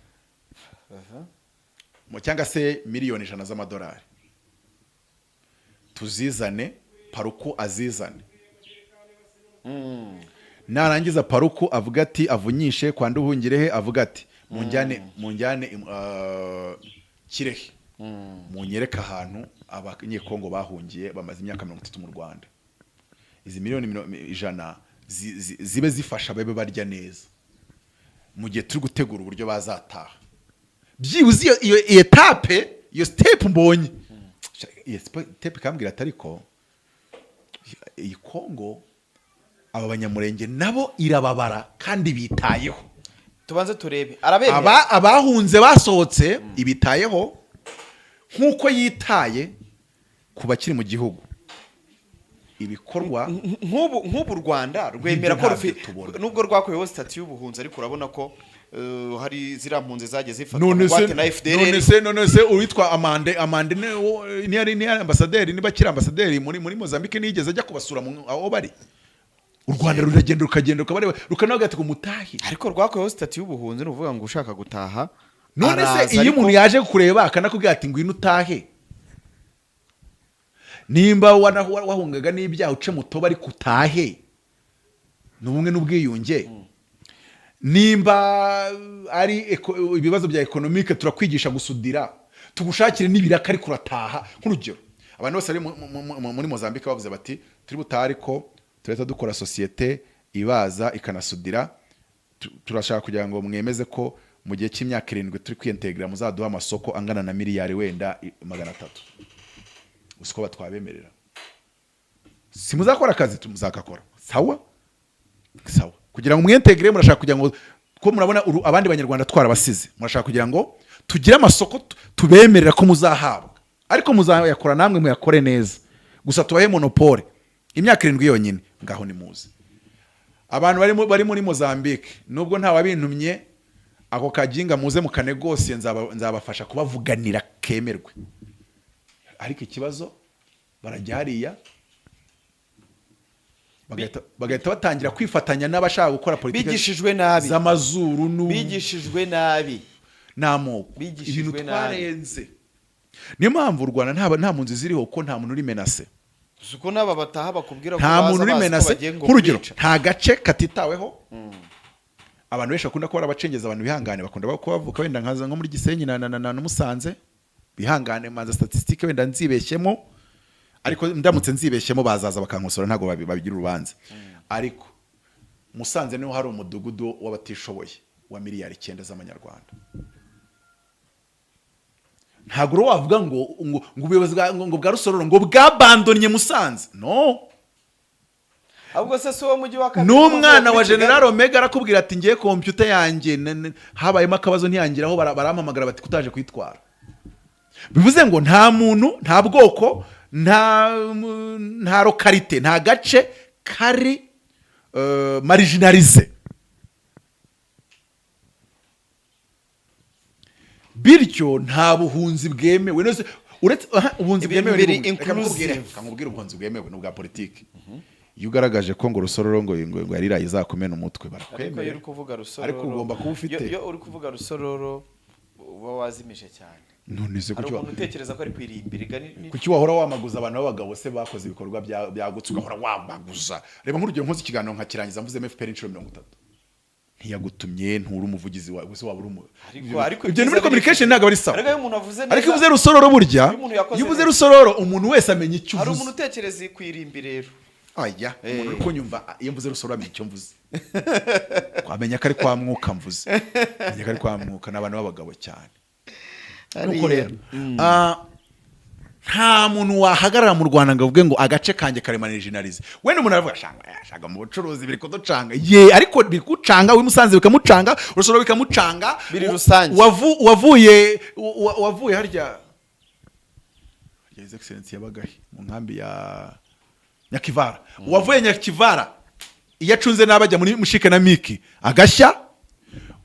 cyangwa se miliyoni 100 z'amadolari, tuzizane, Paruku azizane. Narangiza Paruku avuga ati, avunyishe kwa Nduhungirehe, avuga ati: "Munjyane Kirehe, munyereke ahantu Abanyekongo bahungiye bamaze imyaka 30 mu Rwanda. Izi miliyoni 100 zibe zifasha babe barya neza mu gihe turi gutegura uburyo bazataha." Byibuze iyo étape, iyo step mbonye, iyo step ikambwira ati: "Ariko iyi Kongo Aba Banyamurenge nabo irababara kandi bitayeho. Tubanze turebe, arabemera. Abahunze basohotse ibitayeho nk'uko yitaye ku bakiri mu gihugu, ibikorwa. Nk'ubu u Rwanda rwemera ko Ntabyo tubona. Nubwo rwakuyeho statut y'ubuhunzi, ariko urabona ko hari ziriya mpunzi zagiye zifatwa None se bugwate na FDLR. None se uwitwa Amande ni ambasaderi, niba akiri ambasaderi muri Mozambique, ntiyigeze ajya kubasura aho bari? U Rwanda ruragenda, rukagenda rukabareba, rukanavuga ati ngo mutahe. Ariko rwakuyeho statut y'ubuhunzi, ni ukuvuga ngo ushaka gutaha None se araza, iyo umuntu yaje kukureba akanakubwira ati ngwino utahe, nimba wahungaga n'ibyaha uce mutoba ariko utahe, ni ubumwe n'ubwiyunge. Nimba ari ibibazo bya économique, turakwigisha gusudira, tugushakire n'ibiraka, ariko urataha. Nk'urugero, abantu bose bari muri Mozambique bavuze bati turi butahe, ariko turahita dukora sosiyete ibaza ikanasudira. Turashaka kugira ngo mwemeze ko mu gihe cy'imyaka 7 turi kwiyentegra muzaduha amasoko angana na miliyari wenda 300. Uzi ko batwabemerera? Si muzakora akazi? Muzakakora, sawa sawa. Kugira ngo mwiyentegre, murashaka kugira ngo ko murabona abandi Banyarwanda twarabasize, murashaka kugira ngo tugire amasoko tubemerera ko muzahabwa, ariko muzayakora namwe muyakore neza, gusa tubahe monopole imyaka 7 yonyine. Ngaho nimuze. Abantu bari muri Mozambique, nubwo nta wabintumye, ako kaginga muze mukanegosiye, nzabafasha kubavuganira kemerwe. Ariko ikibazo, barajya hariya bagahita batangira kwifatanya n'abashaka gukora politiki Bigishijwe nabi. z'amazuru Bigishijwe nabi. n'amoko. Bigishijwe Ibintu nabi. twarenze. Niyo mpamvu u Rwanda nta mpunzi ziriho, ko nta muntu uri menacé. Uzi ko n'aba bataha bakubwira ko Nta baza muntu uri bazi ko menacé. bagiye ngo Nk'urugero, kwica. nta gace katitaweho. Abantu benshi bakunda kuba ari abacengezi, abantu bihangane, bakunda kuba bavuka wenda nkaza nko muri Gisenyi na Musanze, bihangane, manza statistique wenda nzibeshyemo, ariko ndamutse nzibeshyemo bazaza bakankosora, ntabwo babigira urubanza. Ariko Musanze niho hari umudugudu w'abatishoboye wa miliyari 9 z'amanyarwanda. Ntabwo rero wavuga ngo ubuyobozi ngo bwa Rusororo ngo bwabandonnye Musanze, no. Ahubwo se si uwo mujyi wa kabiri N'umwana wa muri Kigali? General Omega arakubwira ati ngiye kompiyuta yanjye habayemo akabazo ntiyangiraho, barampamagara bati kutaje kuyitwara. Bivuze ngo nta muntu, nta bwoko, nta localité, nta gace kari marginalisé. Bityo nta buhunzi bwemewe. None se uretse aha, ubuhunzi Ibintu bwemewe ni biri bumwe. Reka nkubwire, inclusive. reka nkubwire, ubuhunzi bwemewe ni ubwa politiki. Iyo ugaragaje ko ngo Rusororo ngo yariraye izakumena umutwe, Ariko iyo barakwemerera. uri kuvuga Rusororo, Ariko ugomba kuba ufite iyo uri kuvuga Rusororo uba wazimije cyane. None se Hari kuki umuntu utekereza ko ari kwirimbira kuki wahora wamaguza abantu b'abagabo se bakoze ibikorwa byagutse, ugahora wamaguza? Reba nk'urugero, nkoze ikiganiro nkakirangiza mvuzemo FPR inshuro 30, ntiyagutumye, nturi umuvugizi wawe, gusa waba uri umu Ariko Ibyo ni muri ibyiza communication, ntabwo ari sawa. Ariko iyo umuntu avuze neza, Ariko iyo uvuze Rusororo burya, Iyo umuntu yakoze iyo uvuze neza. Rusororo, umuntu wese amenya icyo Hari uvuze. umuntu utekereza kwirimbi rero. Aya, umuntu uri kunyumva, iyo mvuze Rusororo amenya icyo mvuze, amenya ko ari kwa Mwuka mvuze, amenya ko ari kwa Mwuka n'abantu b'abagabo cyane. Nuko rero nta muntu wahagarara mu Rwanda ngo avuge ngo agace kanjye kari marginalisé. Wenda umuntu aravuga shanga shanga mu bucuruzi biri kuducanga ye, ariko biri kucanga uwi Musanze bikamucanga, Urusoro bikamucanga. Biri rusange. Wavuye harya His Excellency yabagahe mu nkambi ya Nyakivara, uwavuye Nyakivara iyo acunze nabi ajya muri Mushike na Miki agashya,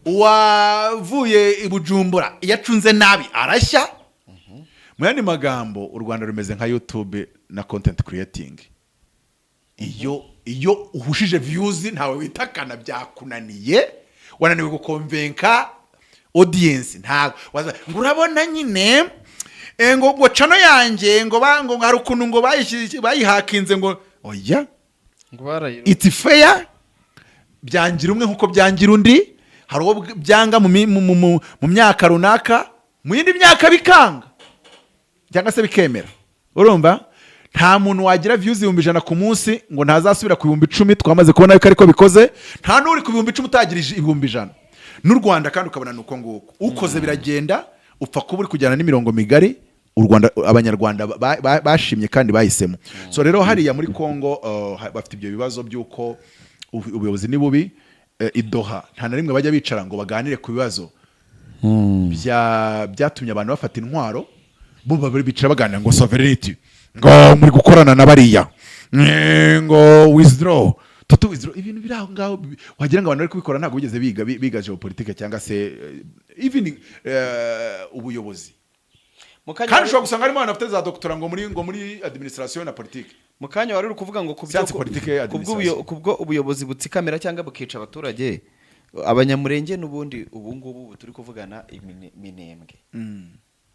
uwavuye i Bujumbura iyo acunze nabi arashya. Mu yandi magambo, u Rwanda rumeze nka YouTube na content creating. Iyo uhushije views ntawe witakana, byakunaniye, wananiwe gukonvenka audience. Ntabwo ngo urabona nyine ngo channel yanjye ngo hari ukuntu ngo bayihakinze, ngo oya. Ngo barayiro It's fair, byangira umwe nkuko byangira undi. Hari uwo byanga mu myaka runaka, mu yindi myaka bikanga cyangwa se bikemera. Urumva, nta muntu wagira views 100,000 ku munsi ngo ntazasubira ku 10,000. Twamaze kubona yuko ariko bikoze. Nta n'uri ku 10,000 utagira 100,000. N'u Rwanda kandi ukabona ni uko nguko, ukoze biragenda, upfa kuba uri kujyana n'imirongo migari u Rwanda, Abanyarwanda bashimye kandi bahisemo. So rero hariya muri Congo bafite ibyo bibazo by'uko Ubuyobozi ni bubi. I Doha nta na rimwe bajya bicara ngo baganire ku bibazo byatumye abantu bafata intwaro. Bo baba bicara baganira ngo sovereignty, ngo muri gukorana na bariya, ngo withdraw, toto withdraw, ibintu biri aho ngaho wagira ngo abantu bari kubikora ntabwo bigeze biga biga geopolitique cyangwa se even ubuyobozi. Mu kanya Kandi ushobora gusanga harimo abantu bafite za doctorat ngo muri administration na politique. Mu kanya wari uri kuvuga ngo ku byo Science politique, administration. Kubwo ubuyobozi butsikamira cyangwa bukica abaturage, Abanyamurenge n'ubundi ubu ngubu ubu turi kuvugana Minembwe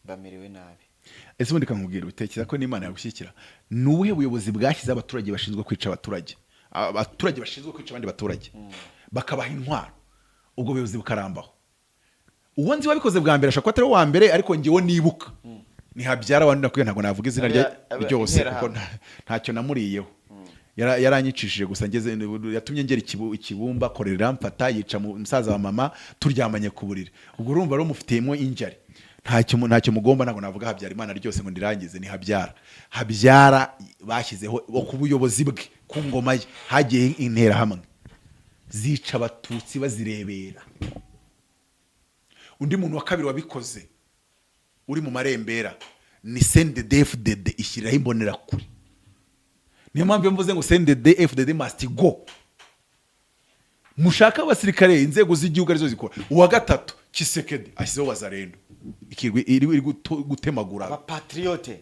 bamerewe nabi. Ese ubundi kankubwira, utekereza ko n'Imana yagushyigikira? Ni ubuhe buyobozi bwashyizeho abaturage bashinzwe kwica abaturage, abaturage bashinzwe kwica abandi baturage, bakabaha intwaro, ubwo buyobozi bukarambaho? Uwo nzi wabikoze bwa mbere ashobora kuba atari uwa mbere, ariko njyewe nibuka ni Habyara wandi nakubwiye. Ntabwo navuga izina rye ryose kuko Interahamwe. ntacyo namuriyeho. Yaranyicishije gusa, ngeze yatumye ngera ikibumba korera iramfata, yica musaza wa mama turyamanye ku buriri. Ubwo urumva rero mufitiyemo injari, ntacyo mugomba. Ntabwo navuga Habyarimana ryose ngo ndirangize. Ni Habyara. Habyara bashyizeho ku buyobozi bwe, ku ngoma ye, hagiye Interahamwe zica Abatutsi bazirebera. Undi muntu wa kabiri wabikoze uri mu marembera ni CNDD-FDD, ishyiriraho Imbonerakure. Niyo mpamvu iyo mvuze ngo CNDD-FDD must go, mushaka abasirikare, inzego z'igihugu arizo zikora. Uwa gatatu, Tshisekedi ashyizeho Wazalendo, ikirwi iri gutemagura Abapatriote.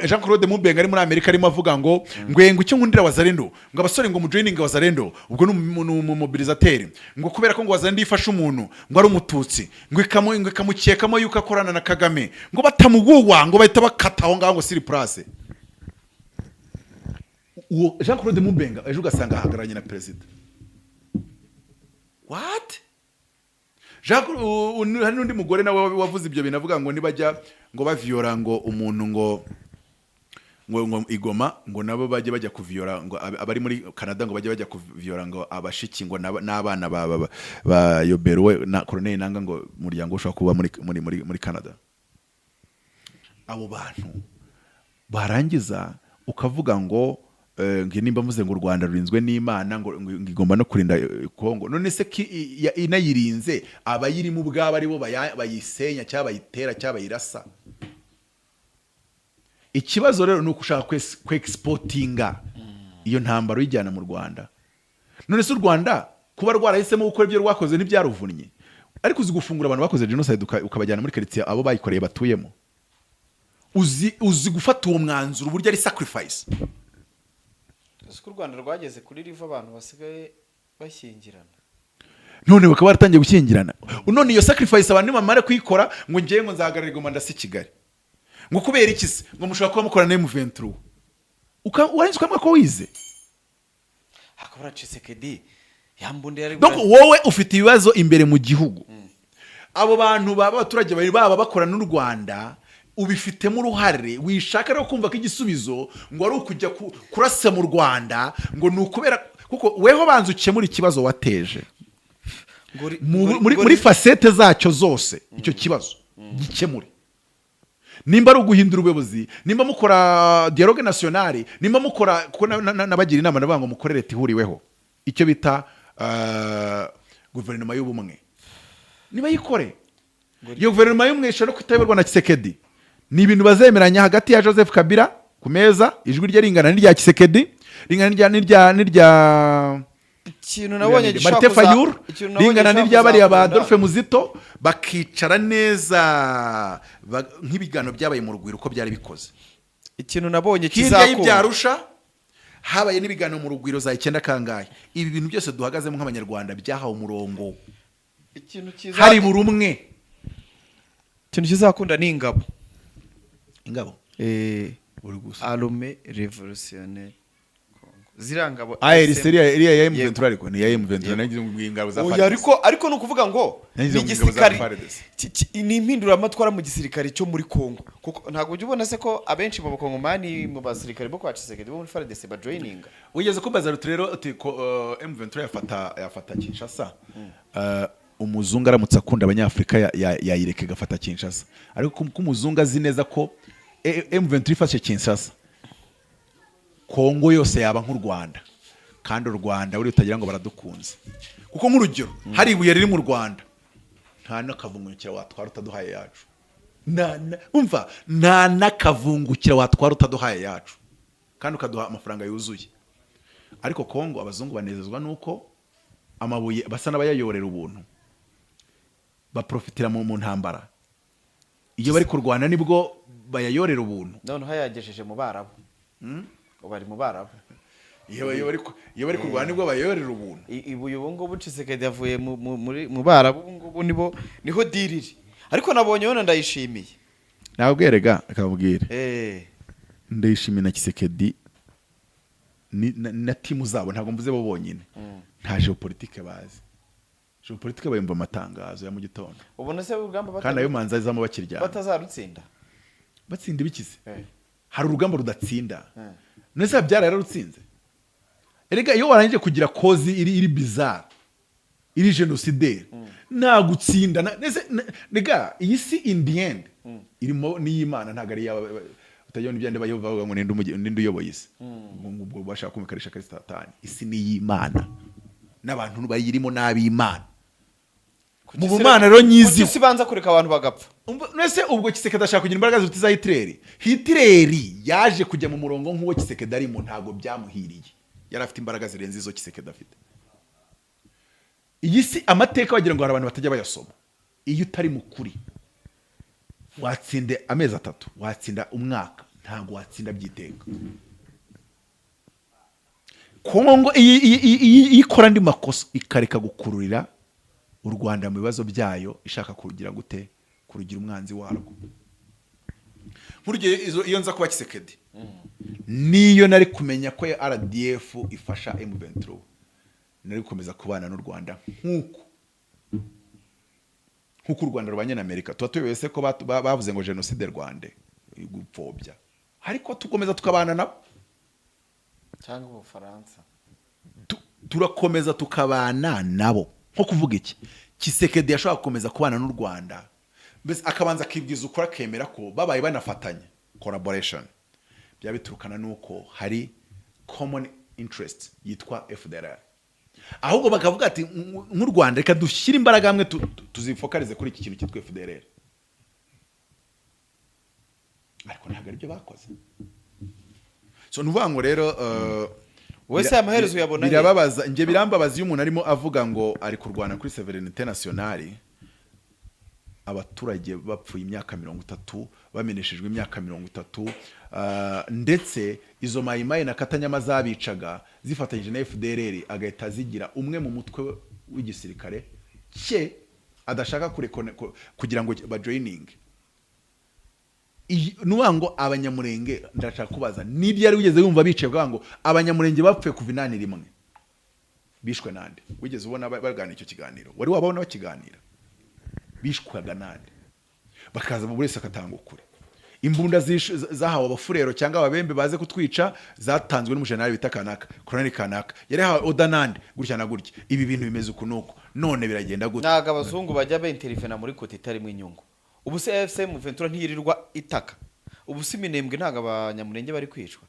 Jean Claude Mubenga ari muri Amerika, arimo avuga ngo ngwenga icyo nkundira Wazalendo, ngo abasore ngo mujoininge Wazalendo, ubwo ni umumobilisateur, ngo kubera ko ngo Wazalendo ifashe umuntu ngo ari Umututsi, ngo ikamukekamo yuko akorana na Kagame, ngo batamuguwa, ngo bahita bakata aho ngaho ngo sur place. Uwo Jean Claude Mubenga ejo ugasanga ahagararanye na perezida. What? Hari n'undi mugore nawe wavuze ibyo bintu, avuga ngo nibajya ngo baviyora ngo umuntu ngo igoma, ngo nabo bajye bajya kuviyora, ngo abari muri Canada ngo bajye bajya kuviyora ngo abashiki ngo n'abana ba Yobero we na Colonel Nanga, ngo umuryango ushobora kuba muri Canada. Abo bantu barangiza ukavuga ngo ngo nimba mvuze ngo u Rwanda rurinzwe n'Imana, ngo igomba no kurinda Kongo. None se ki inayirinze, abayirimo ubwabo aribo bayisenya cyangwa bayitera cyangwa bayirasa? Ikibazo rero ni uko ushaka kwexportinga iyo ntambaro uyijyana mu Rwanda. None se u Rwanda kuba rwarahisemo gukora ibyo rwakoze ntibyaruvunnye? Ariko uzi gufungura abantu bakoze genocide ukabajyana muri quartier abo bayikoreye batuyemo? Uzi gufata uwo mwanzuro uburyo ari sacrifice? Uzi ko u Rwanda rwageze kuri riva abantu basigaye bashyingirana? None bakaba baratangiye gushyingirana. None iyo sacrifice abantu nibamara kuyikora, ngo ngewe ngo nzahagarara Goma ndasa i Kigali, ngo kubera iki se? Ngo mushobora kuba mukora na M23, warangiza ukavuga ko wize. Hakaba Tshisekedi yambunde yari Donc wowe ufite ibibazo imbere mu gihugu, abo bantu baba abaturage bari baba bakora n'u Rwanda ubifitemo uruhare. Wishaka rero kumva ko igisubizo ngo ari ukujya kurasa mu Rwanda, ngo ni ukubera kuko weho banza ukemura ikibazo wateje muri facettes zacyo zose. Icyo kibazo gikemure, nimba ari uguhindura ubuyobozi, nimba mukora dialogue nationale, nimba mukora, kuko nabagira inama ndavuga ngo mukore leta ihuriweho, icyo bita guverinoma y'ubumwe. Niba yikore iyo guverinoma y'ubumwe, ishobora no kutayoborwa na Tshisekedi. Ni ibintu bazemeranya hagati ya Joseph Kabila ku meza, ijwi rye ringana n'irya Tshisekedi, ringana n'irya Ikintu nabonye gishobora Martin Fayulu, ikintu nabonye ringana gishobora n'irya bariya ba kuzakunda. Adolphe Muzito, bakicara neza nk'ibiganiro byabaye mu Rugwiro uko byari bikoze. Ikintu nabonye Hirya kizakunda y'Ibyarusha habaye n'ibiganiro mu Rugwiro za icyenda kangahe. Ibi bintu byose duhagazemo nk'Abanyarwanda byahawe umurongo. Ikintu kiza Hari buri umwe. Ikintu kizakunda ni ingabo. Ingabo? Eh. Uri gusa. Armée révolutionnaire Congo, ziriya ngabo. ARC, iriya ya Yego. M23, ariko ni ya M23, nagize ngo ingabo za Oya, FARDC. ariko ni ukuvuga ngo Nagize ni ngo ingabo za igisirikare FARDC. ni impinduramatwara mu gisirikare cyo muri Congo, kuko ntabwo ujya ubona se ko abenshi mu Bakongomani mu basirikare bo kwa Tshisekedi bo muri FARDC bajoininga? Wigeze kumbaza ruti rero uti ko M23 yafata Kinshasa. Umuzungu aramutse akunda Abanyafurika yayireka igafata Kinshasa, ariko ko umuzungu azi neza ko M23 ifashe Kinshasa, Kongo yose yaba nk'u Rwanda. Kandi u Rwanda buriya utagira ngo baradukunze, kuko nk'urugero hari ibuye riri mu Rwanda, nta n'akavungukira watwara utaduhaye yacu. Umva, nta n'akavungukira watwara utaduhaye yacu kandi ukaduha amafaranga yuzuye. Ariko Kongo, abazungu banezezwa n'uko amabuye basa n'abayayorera ubuntu, baprofitira mu ntambara. Iyo bari kurwana nibwo bayayorera ubuntu. Noneho yagejeje mu Barabu, ubu ari mu Barabu. Iyo bari kurwana nibwo bayayorera ubuntu. Ibuye ubu ngubu Tshisekedi yavuye mu Barabu, ubu ngubu nibo niho deal iri. Ariko nabonye wenda Ndayishimiye. Nabwerega akababwira. Ndayishimiye na Tshisekedi na team zabo, ntabwo mvuze bo bonyine, nta géopolitique bazi. Géopolitique bayumva amatangazo ya mu gitondo. Ubona se urugamba Kandi ayo manza azamo bakiryama. batazarutsinda? Batsinda ibikize? Hari urugamba rudatsinda? Eh. None Habyara yararutsinze? Erega iyo warangije kugira cause iri bizarre, iri génocidaire, nta gutsinda. Rega iyi si in the end irimo n'iy'Imana, ntabwo ari iy'aba. Utajya n'ibyo bavuga ngo ninde uyoboye isi, ngo ubwo bashaka kumvikanisha ko ari Satani. Isi ni iy'Imana n'abantu bayirimo n'ab'Imana. Mu bumana rero nyiziho. Kuki se ibanza kureka abantu bagapfa? Nese ubwo Tshisekedi ashaka kugira imbaraga ziruta iza Hitler? Hitler yaje kujya mu murongo nk'uwo Tshisekedi arimo, ntabwo byamuhiriye. Yari afite imbaraga zirenze izo Tshisekedi afite. Iyi si amateka wagira ngo hari abantu batajya bayasoma. Iyo utari mukuri, watsinda amezi 3, watsinda umwaka, ntabwo watsinda byiteka. Kongo iyo ikora andi makosa, ikareka gukururira u Rwanda mu bibazo byayo, ishaka kurugira gute? Kurugira umwanzi warwo. Nk'urugero iyo nza kuba Tshisekedi, niyo nari kumenya ko RDF ifasha M23, nari gukomeza kubana n'u Rwanda nk'uko u Rwanda rubanye na Amerika. Tuba tuyobewe se ko bavuze ngo jenoside Rwande, gupfobya, ariko tukomeza tukabana nabo? Cyangwa Ubufaransa. Turakomeza tukabana nabo. Nko kuvuga iki? Tshisekedi yashobora gukomeza kubana n'u Rwanda, mbese akabanza akibwiza ukuri, akemera ko babaye banafatanya, collaboration, byaba biturukana n'uko hari common interest yitwa FDLR. Ahubwo bakavuga ati: "Nk'u Rwanda, reka dushyire imbaraga hamwe, tuzifocalize kuri iki kintu cyitwa FDLR." Ariko ntabwo aribyo bakoze. So ni ukuvuga ngo rero Wowe se amaherezo uyabona he? Birababaza, njye birambabaza iyo umuntu arimo avuga ngo ari kurwana kuri souveraineté nationale, abaturage bapfuye imyaka 30, bameneshejwe imyaka 30, ndetse izo Mayimayi na Katanyama zabicaga zifatanyije na FDLR, agahita zigira umwe mu mutwe w'igisirikare cye adashaka kugira ngo bajoininge. Nuvuga ngo Abanyamurenge, ndashaka kubaza niba yari wigeze yumva bicaye bavuga ngo Abanyamurenge bapfuye kuva 81, bishwe nande? Wigeze ubona baganira icyo kiganiro? Wari wababona bakiganira? Bishwaga nande? Bakaza buri wese agatanga ukuri. Imbunda zahawe Abafurero cyangwa Ababembe baze kutwica zatanzwe n'umujenerali bita kanaka, koloneli kanaka, yari yahawe order nande, gutya na gutya, ibi bintu bimeze uku nuku, none biragenda gutya. Ntabwo abazungu bajya baintervena muri côté itarimo inyungu. Ubu se AFC M23 ntiyirirwa itaka? Ubu se Iminembwe ntabwo Abanyamurenge bari kwicwa?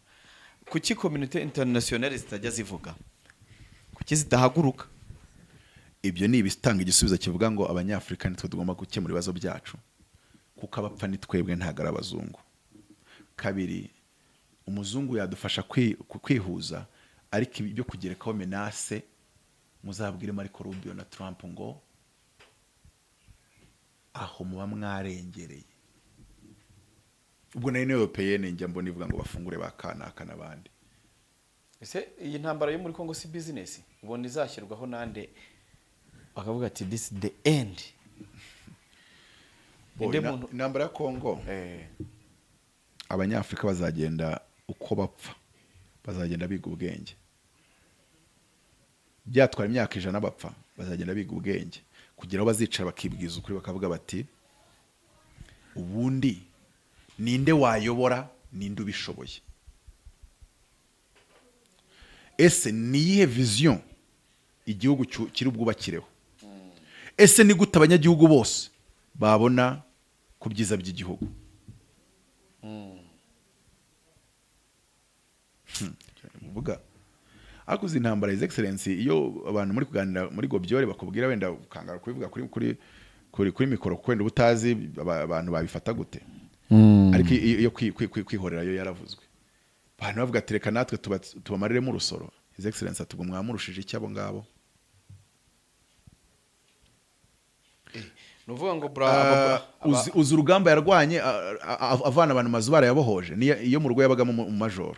Kuki communauté internationale zitajya zivuga? Kuki zidahaguruka? Ibyo ni ibitanga igisubizo kivuga ngo Abanyafurika nitwe tugomba gukemura ibibazo byacu, kuko abapfa ni twebwe, ntabwo ari abazungu. Kabiri, umuzungu yadufasha kwihuza, ariko ibi byo kugerekaho menace, muzabwire Marco Rubio na Trump ngo aho muba mwarengereye. Ubwo nari niyo européenne njya mbona ivuga ngo bafungure ba kanaka n'abandi. Ese iyi ntambara yo muri Congo si business? Ubona izashyirwaho nande bakavuga ati: "This is the end"? Bo, Inde muntu intambara ya Congo, Abanyafurika bazagenda uko bapfa, bazagenda biga ubwenge. Byatwara imyaka 100 bapfa, bazagenda biga ubwenge kugira aho bazicara bakibwiza ukuri, bakavuga bati: "Ubundi ninde wayobora? Ninde ubishoboye? Ese ni iyihe vision igihugu kiri bwubakireho? Ese ni gute abanyagihugu bose babona ku byiza by'igihugu?" Uvuga Ariko izi ntambara, His Excellency, iyo abantu muri kuganira muri gobyore bakubwira, wenda ukanga kubivuga kuri mikoro kuko wenda uba utazi abantu babifata gute, ariko iyo kwihorera yo yaravuzwe, abantu bavuga ati: "Reka natwe tubamariremo urusoro." His Excellency ati: "Ubwo mwamurushije iki abo ngabo?" Ni ukuvuga ngo bra Uzi urugamba yarwanye, avana abantu mu mazu barayabohoje, niyo iyo mu rugo yabagamo mu majoro.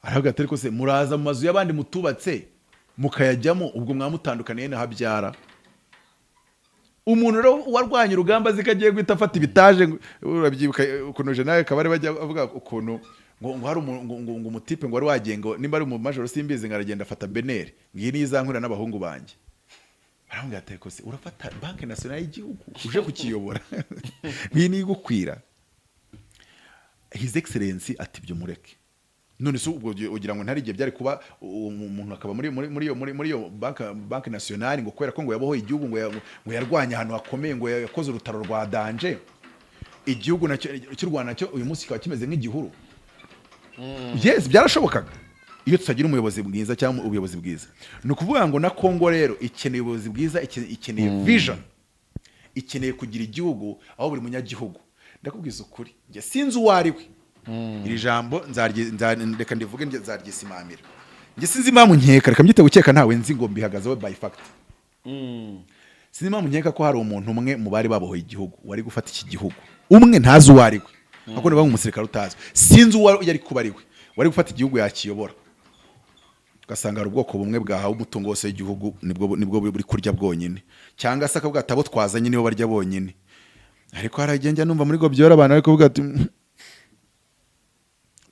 Aravuga ati: "Ariko se muraza mu mazu y'abandi mutubatse mukayajyamo, ubwo mwamutandukaniye na Habyara?" Umuntu rero warwanye urugamba azi ko agiye guhita afata ibitaje, urabyibuka ukuntu General Kabare bajya avuga ukuntu ngo hari ngo umutipe ngo wari wagiye, ngo nimba ari mu majoro simbizi, ngo aragenda afata beneri, ngo iyi niyo izankurira n'abahungu banjye. Baramubwira ati: "Ariko se urafata Banque Nationale y'igihugu uje kukiyobora, ngiyi niyo igukwira?" His Excellency ati: "Ibyo mureke." None se ubwo ugira ngo ntari igihe byari kuba umuntu akaba muri iyo Banque Nationale, ngo kubera ko ngo yabohoye igihugu, ngo yarwanye ahantu hakomeye, ngo yakoze urutaro rwa danger, igihugu nacyo cy'u Rwanda nacyo uyu munsi kikaba kimeze nk'igihuru? Yes, byarashobokaga iyo tutagira umuyobozi mwiza cyangwa ubuyobozi bwiza. Ni ukuvuga ngo na Kongo rero ikeneye ubuyobozi bwiza, ikeneye vision, ikeneye kugira igihugu aho buri munyagihugu. Ndakubwiza ukuri, njye sinzi uwo ari we. Iri jambo reka ndivuge, nzaryisimamira. Njye sinzi impamvu nkeka, reka mbyite gukeka, ntawe nzi ngo mbihagazeho by fact. Sinzi impamvu nkeka ko hari umuntu umwe mu bari babohoye igihugu wari gufata iki gihugu, umwe ntazi uwo ari we, kuko niba umusirikare utazwi, sinzi uwo yari kuba ari we wari gufata igihugu yakiyobora, ugasanga hari ubwoko bumwe bwahawe umutungo wose w'igihugu, nibwo buri kurya bwonyine, cyangwa se akavuga ati: "Abo twazanye nibo barya bonyine." Ariko hari igihe njya numva muri gobyora abantu bari kuvuga ati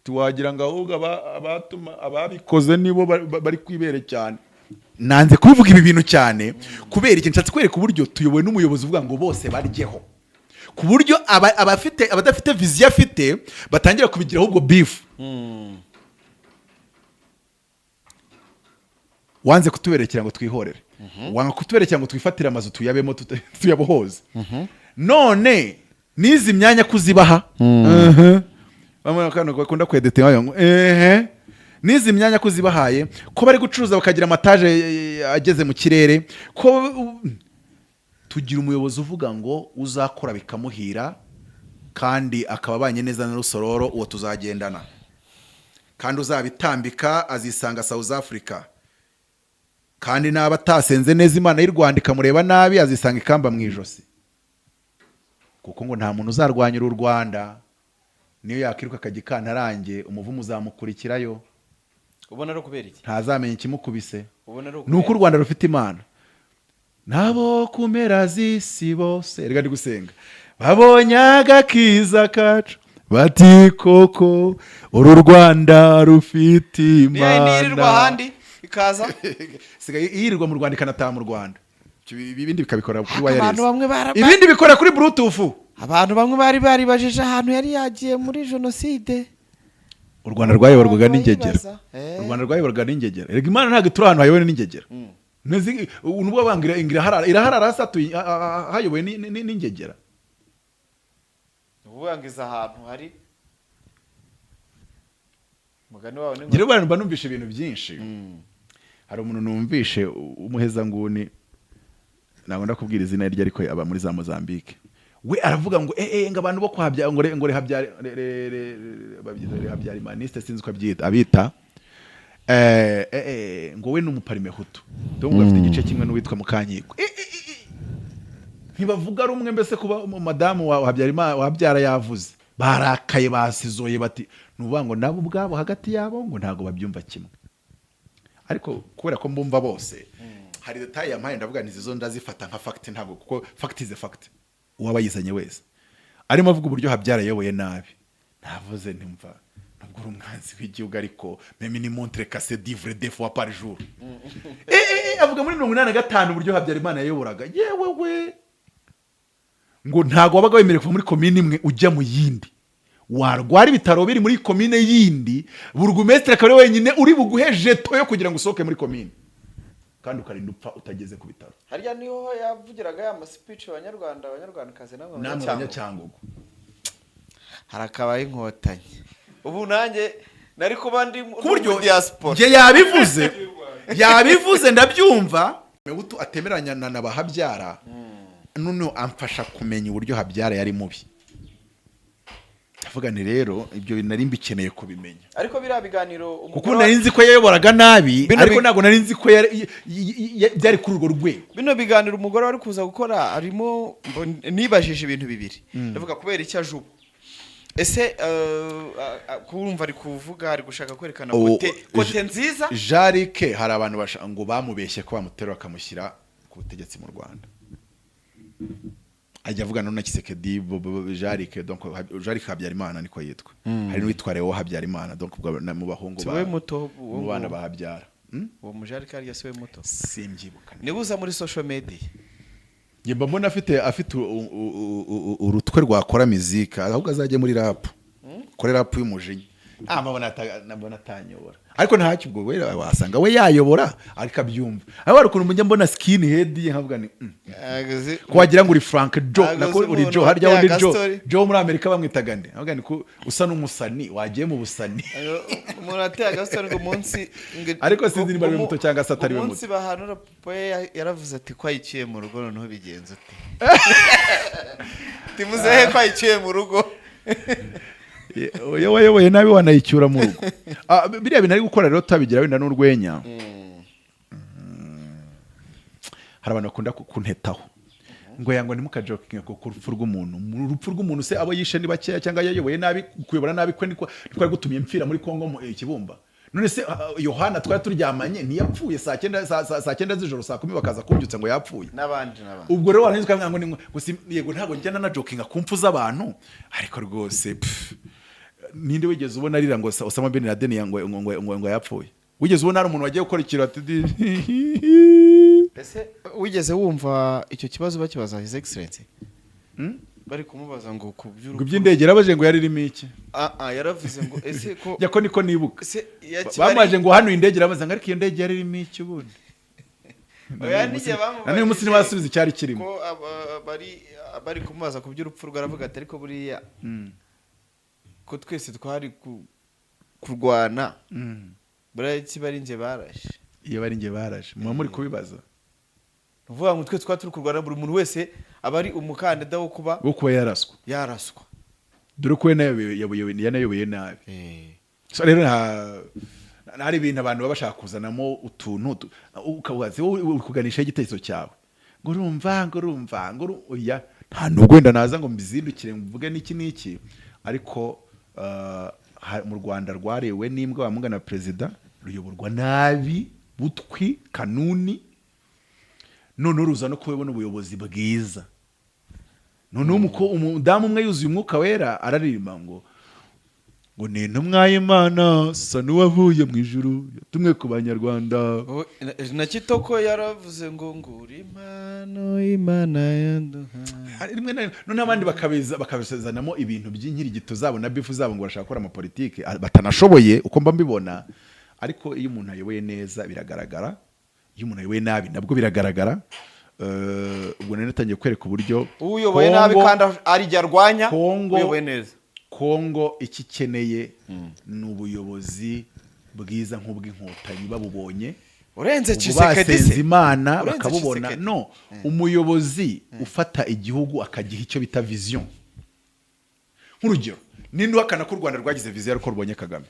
wagira ngo ahubwo abatuma ababikoze nibo bari kwibere cyane. Nanze kubivuga ibi bintu cyane kubera iki? Nshatse kwereka uburyo tuyobowe n'umuyobozi uvuga ngo bose baryeho, ku buryo abafite abadafite vision afite batangira kubigira ahubwo beef. Wanze kutuberekera ngo twihorere, wanga kutuberekera ngo twifatire amazu tuyabemo, tuyabohoze. None n'izi myanya kuzibaha. Bamwe kano bakunda kwedeta bavuga ngo ehe, n'izi myanya kuzibahaye, ko bari gucuruza bakagira amataje ageze mu kirere, ko tugira umuyobozi uvuga ngo uzakora bikamuhira kandi akaba abanye neza na Rusororo, uwo tuzagendana, kandi uzabitambika azisanga South Africa, kandi naba atasenze neza Imana y'u Rwanda ikamureba nabi azisanga ikamba mu ijosi, kuko ngo nta muntu uzarwanyira u Rwanda, niyo yakiruka akajya ikantarange umuvumo uzamukurikirayo. Ubona ari ukubera iki? Ntazamenya ikimukubise. Ubona ari Ni uko u Rwanda rufite Imana. Nabo ku mpera z'isi bose, reka ndi gusenga, babonye agakiza kacu, bati: "Koko uru Rwanda rufite Niyo nirirwa Imana." ahandi ikaza. Sigaye yirirwa mu Rwanda ikanataha mu Rwanda. Ibindi bikabikora kuri Abantu wireless, bamwe ibindi bikora kuri bluetooth. Abantu bamwe bari baribajije ahantu yari yagiye muri jenoside. U Rwanda rwayoborwaga Abantu n'ingegera. bayibaza. U Rwanda rwayoborwaga n'ingegera. Erega Imana ntabwo turi ahantu hayobowe n'ingegera. Nubwo banga iraharara, iraharara hasi hayobowe n'ingegera. Ni ukuvuga ngo iza ahantu hari umugani wawe ni Ngira abantu mba numvishe ibintu byinshi. Hari umuntu numvishe w'umuhezanguni, ntabwo ndakubwira izina rye, ariko aba muri za Mozambique. We aravuga ngo ngo abantu bo kwa Habya, ngo babyita Rehabyarimaniste, sinzi uko abyita abita, ngo we ni umuparimehutu, donc ngo afite igice kimwe n'uwitwa Mukankiko. Ntibavuga rumwe mbese. Kuba madamu wa Habyarimana wa Habyara yavuze, barakaye, basizoye, bati ni ukuvuga ngo nabo ubwabo hagati yabo ngo ntabwo babyumva kimwe. Ariko kubera ko mbumva bose, hari détail yampaye, ndavuga nti izo ndazifata nka fact, ntabwo, kuko fact is a fact, uwaba yizanye wese. Arimo avuga uburyo Habyara yayoboye nabi. Navuze ntimva nubwo uri umwanzi w'igihugu, ariko même ni montre cassée dix deux fois par jour. Avuga muri 85 uburyo Habyarimana yayoboraga, yewe we, ngo ntabwo wabaga wemerewe kuva muri komini imwe ujya mu yindi. Warwara, ibitaro biri muri komine yindi, burugumesitiri akaba ari wenyine uri buguhe jeto yo kugira ngo usohoke muri komine, kandi ukarinda upfa utageze ku bitaro. Harya niho yavugiraga ya maspeech: "Abanyarwanda, abanyarwandakazi, namwe namwe Abanyacyangugu." Abanyacyangugu. Harakabaye Inkotanyi. Ubu nanjye Nari kuba ndi Ku buryo muri diaspora. Njye yabivuze ndabyumva. Mebutu atemeranya na ba Habyara, noneho amfasha kumenya uburyo Habyara yari mubi. Ndavuga nti rero ibyo nari mbikeneye kubimenya. Ariko biriya biganiro Kuko umugore nari nzi ko yayoboraga nabi, Bino ariko ntabwo nari nzi ko byari kuri urwo rwego. Bino biganiro umugore wari kuza gukora harimo nibajije ibintu bibiri. Ndavuga, kubera icyo aje ubu? Ese kurumva ari kuvuga, ari gushaka kwerekana côté nziza? Jarike, hari abantu ngo bamubeshye ko bamuterura bakamushyira ku butegetsi mu Rwanda. Ajya avugana na Tshisekedi, Jarike, donc Jarike Habyarimana niko yitwa. Hari n'uwitwa Leo Habyarimana, donc ubwo mu bahungu Si ba we muto uwo mu bana nguwo? ba Habyara. Uwo mujarike harya si we muto? Simbyibuka. Niba uza muri social media. Njye mba mbona afite urutwe rwakora mizika, ahubwo azajye muri rap, kore rap y'umujinya. Mbona atanyobora, ariko ntacyo, ubwo we wasanga we yayobora ariko abyumva. Ariko hari ukuntu njya mbona skin head ye nkavuga ni ko wagira ngo uri Frank Joe. Ntago Nako uzi uri umuntu Joe harya wateye undi Joe. agastori. Joe muri Amerika bamwitaga nde? Nkavuga ni ko usa n'umusani, wagiye mu busani. Umuntu ateye agastori ngo umunsi Ariko sinzi niba ari we muto cyangwa se atari we muto. Umunsi bahanura papa we yaravuze ati ko ayiciye mu rugo, noneho bigenze ute? Timuzehe ko ayiciye mu rugo. Iyo wayoboye nabi wanayicyura mu rugo. Biriya bintu ari gukora rero tutabigira wenda n'urwenya. Hari abantu bakunda kuntetaho ngo yango ntimukajokinge ku rupfu rw'umuntu. Mu rupfu rw'umuntu se, abo yishe ni bakeya cyangwa yayoboye nabi? Kuyobora nabi kwe niko yari gutumye mpfira muri Kongo mu Kibumba. None se Yohana twari turyamanye ntiyapfuye saa 9, saa 9 z'ijoro, saa 10 bakaza kumbyutsa ngo yapfuye? N'abandi n'abandi. Ubwo rero warangiza ukavuga ngo ni gusa yego, ntabwo njyana na jokinga ku mpfu z'abantu, ariko rwose pff, ninde wigeze ubona arira ngo Osama bin Laden ngo yapfuye? Wigeze ubona hari umuntu wagiye gukora ikintu ati Ese wigeze wumva icyo kibazo bakibaza His Excellency, bari kumubaza ngo ku Ngo by'urupfu? iby'indege yarabaje ngo yari irimo iki? Ah ah, yaravuze ngo ese ko Ya ko niko nibuka. Ese yakibari Bamubaje ngo hano indege, irabaza ngo ariko iyo ndege yari irimo iki ubundi? Oya, n'igihe Na n'uyu munsi ntibasubiza icyari kirimo. ko bari kumubaza ku by'urupfu rwe, aravuga ati ariko buriya ko twese twari kurwana, buriya kiba ari njye barashe. Iyo bari njye baraje muba muri kubibaza. Ni ukuvuga ngo twese twari turi kurwana, buri muntu wese aba ari umukandida wo kuba wo kuba yaraswa. Yaraswa. Dore ko we yanayoboye nabi. So rero hari ibintu abantu baba bashaka kuzanamo utuntu ukabaza wowe uri kuganisha igitekerezo cyawe ngo urumva oya, nta nubwo wenda naza ngo mbizindukire mvuge n'iki n'iki, ariko mu Rwanda rwarewe n'imbwa bamugana na perezida, ruyoborwa nabi butwi kanuni, noneho ruza no kubona ubuyobozi bwiza. Noneho umudamu umwe yuzuye Umwuka Wera araririmba ngo ni intumwa y'Imana, sa n'uwavuye mu ijuru, yatumwe ku Banyarwanda. Oh, na Kitoko yaravuze ngo uri impano Imana yaduhaye. Hari rimwe na rimwe noneho abandi bakabizanamo ibintu by'inkirigito zabo na beef zabo ngo barashaka gukora amapolitike batanashoboye, uko mba mbibona. Ariko iyo umuntu ayoboye neza biragaragara, iyo umuntu ayoboye nabi nabwo biragaragara. Ubwo nari natangiye kwereka uburyo Uyoboye nabi kandi ari igihe arwanya uyoboye neza. Kongo icyo ikeneye ni ubuyobozi bwiza nk'ubw'Inkotanyi. Babubonye Urenze ubu Tshisekedi basenze se? Imana Urenze bakabubona. Tshisekedi. No umuyobozi ufata igihugu akagiha icyo bita vision. Nk'urugero, ninde uhakana ko u Rwanda rwagize vision ariko rubonye Kagame?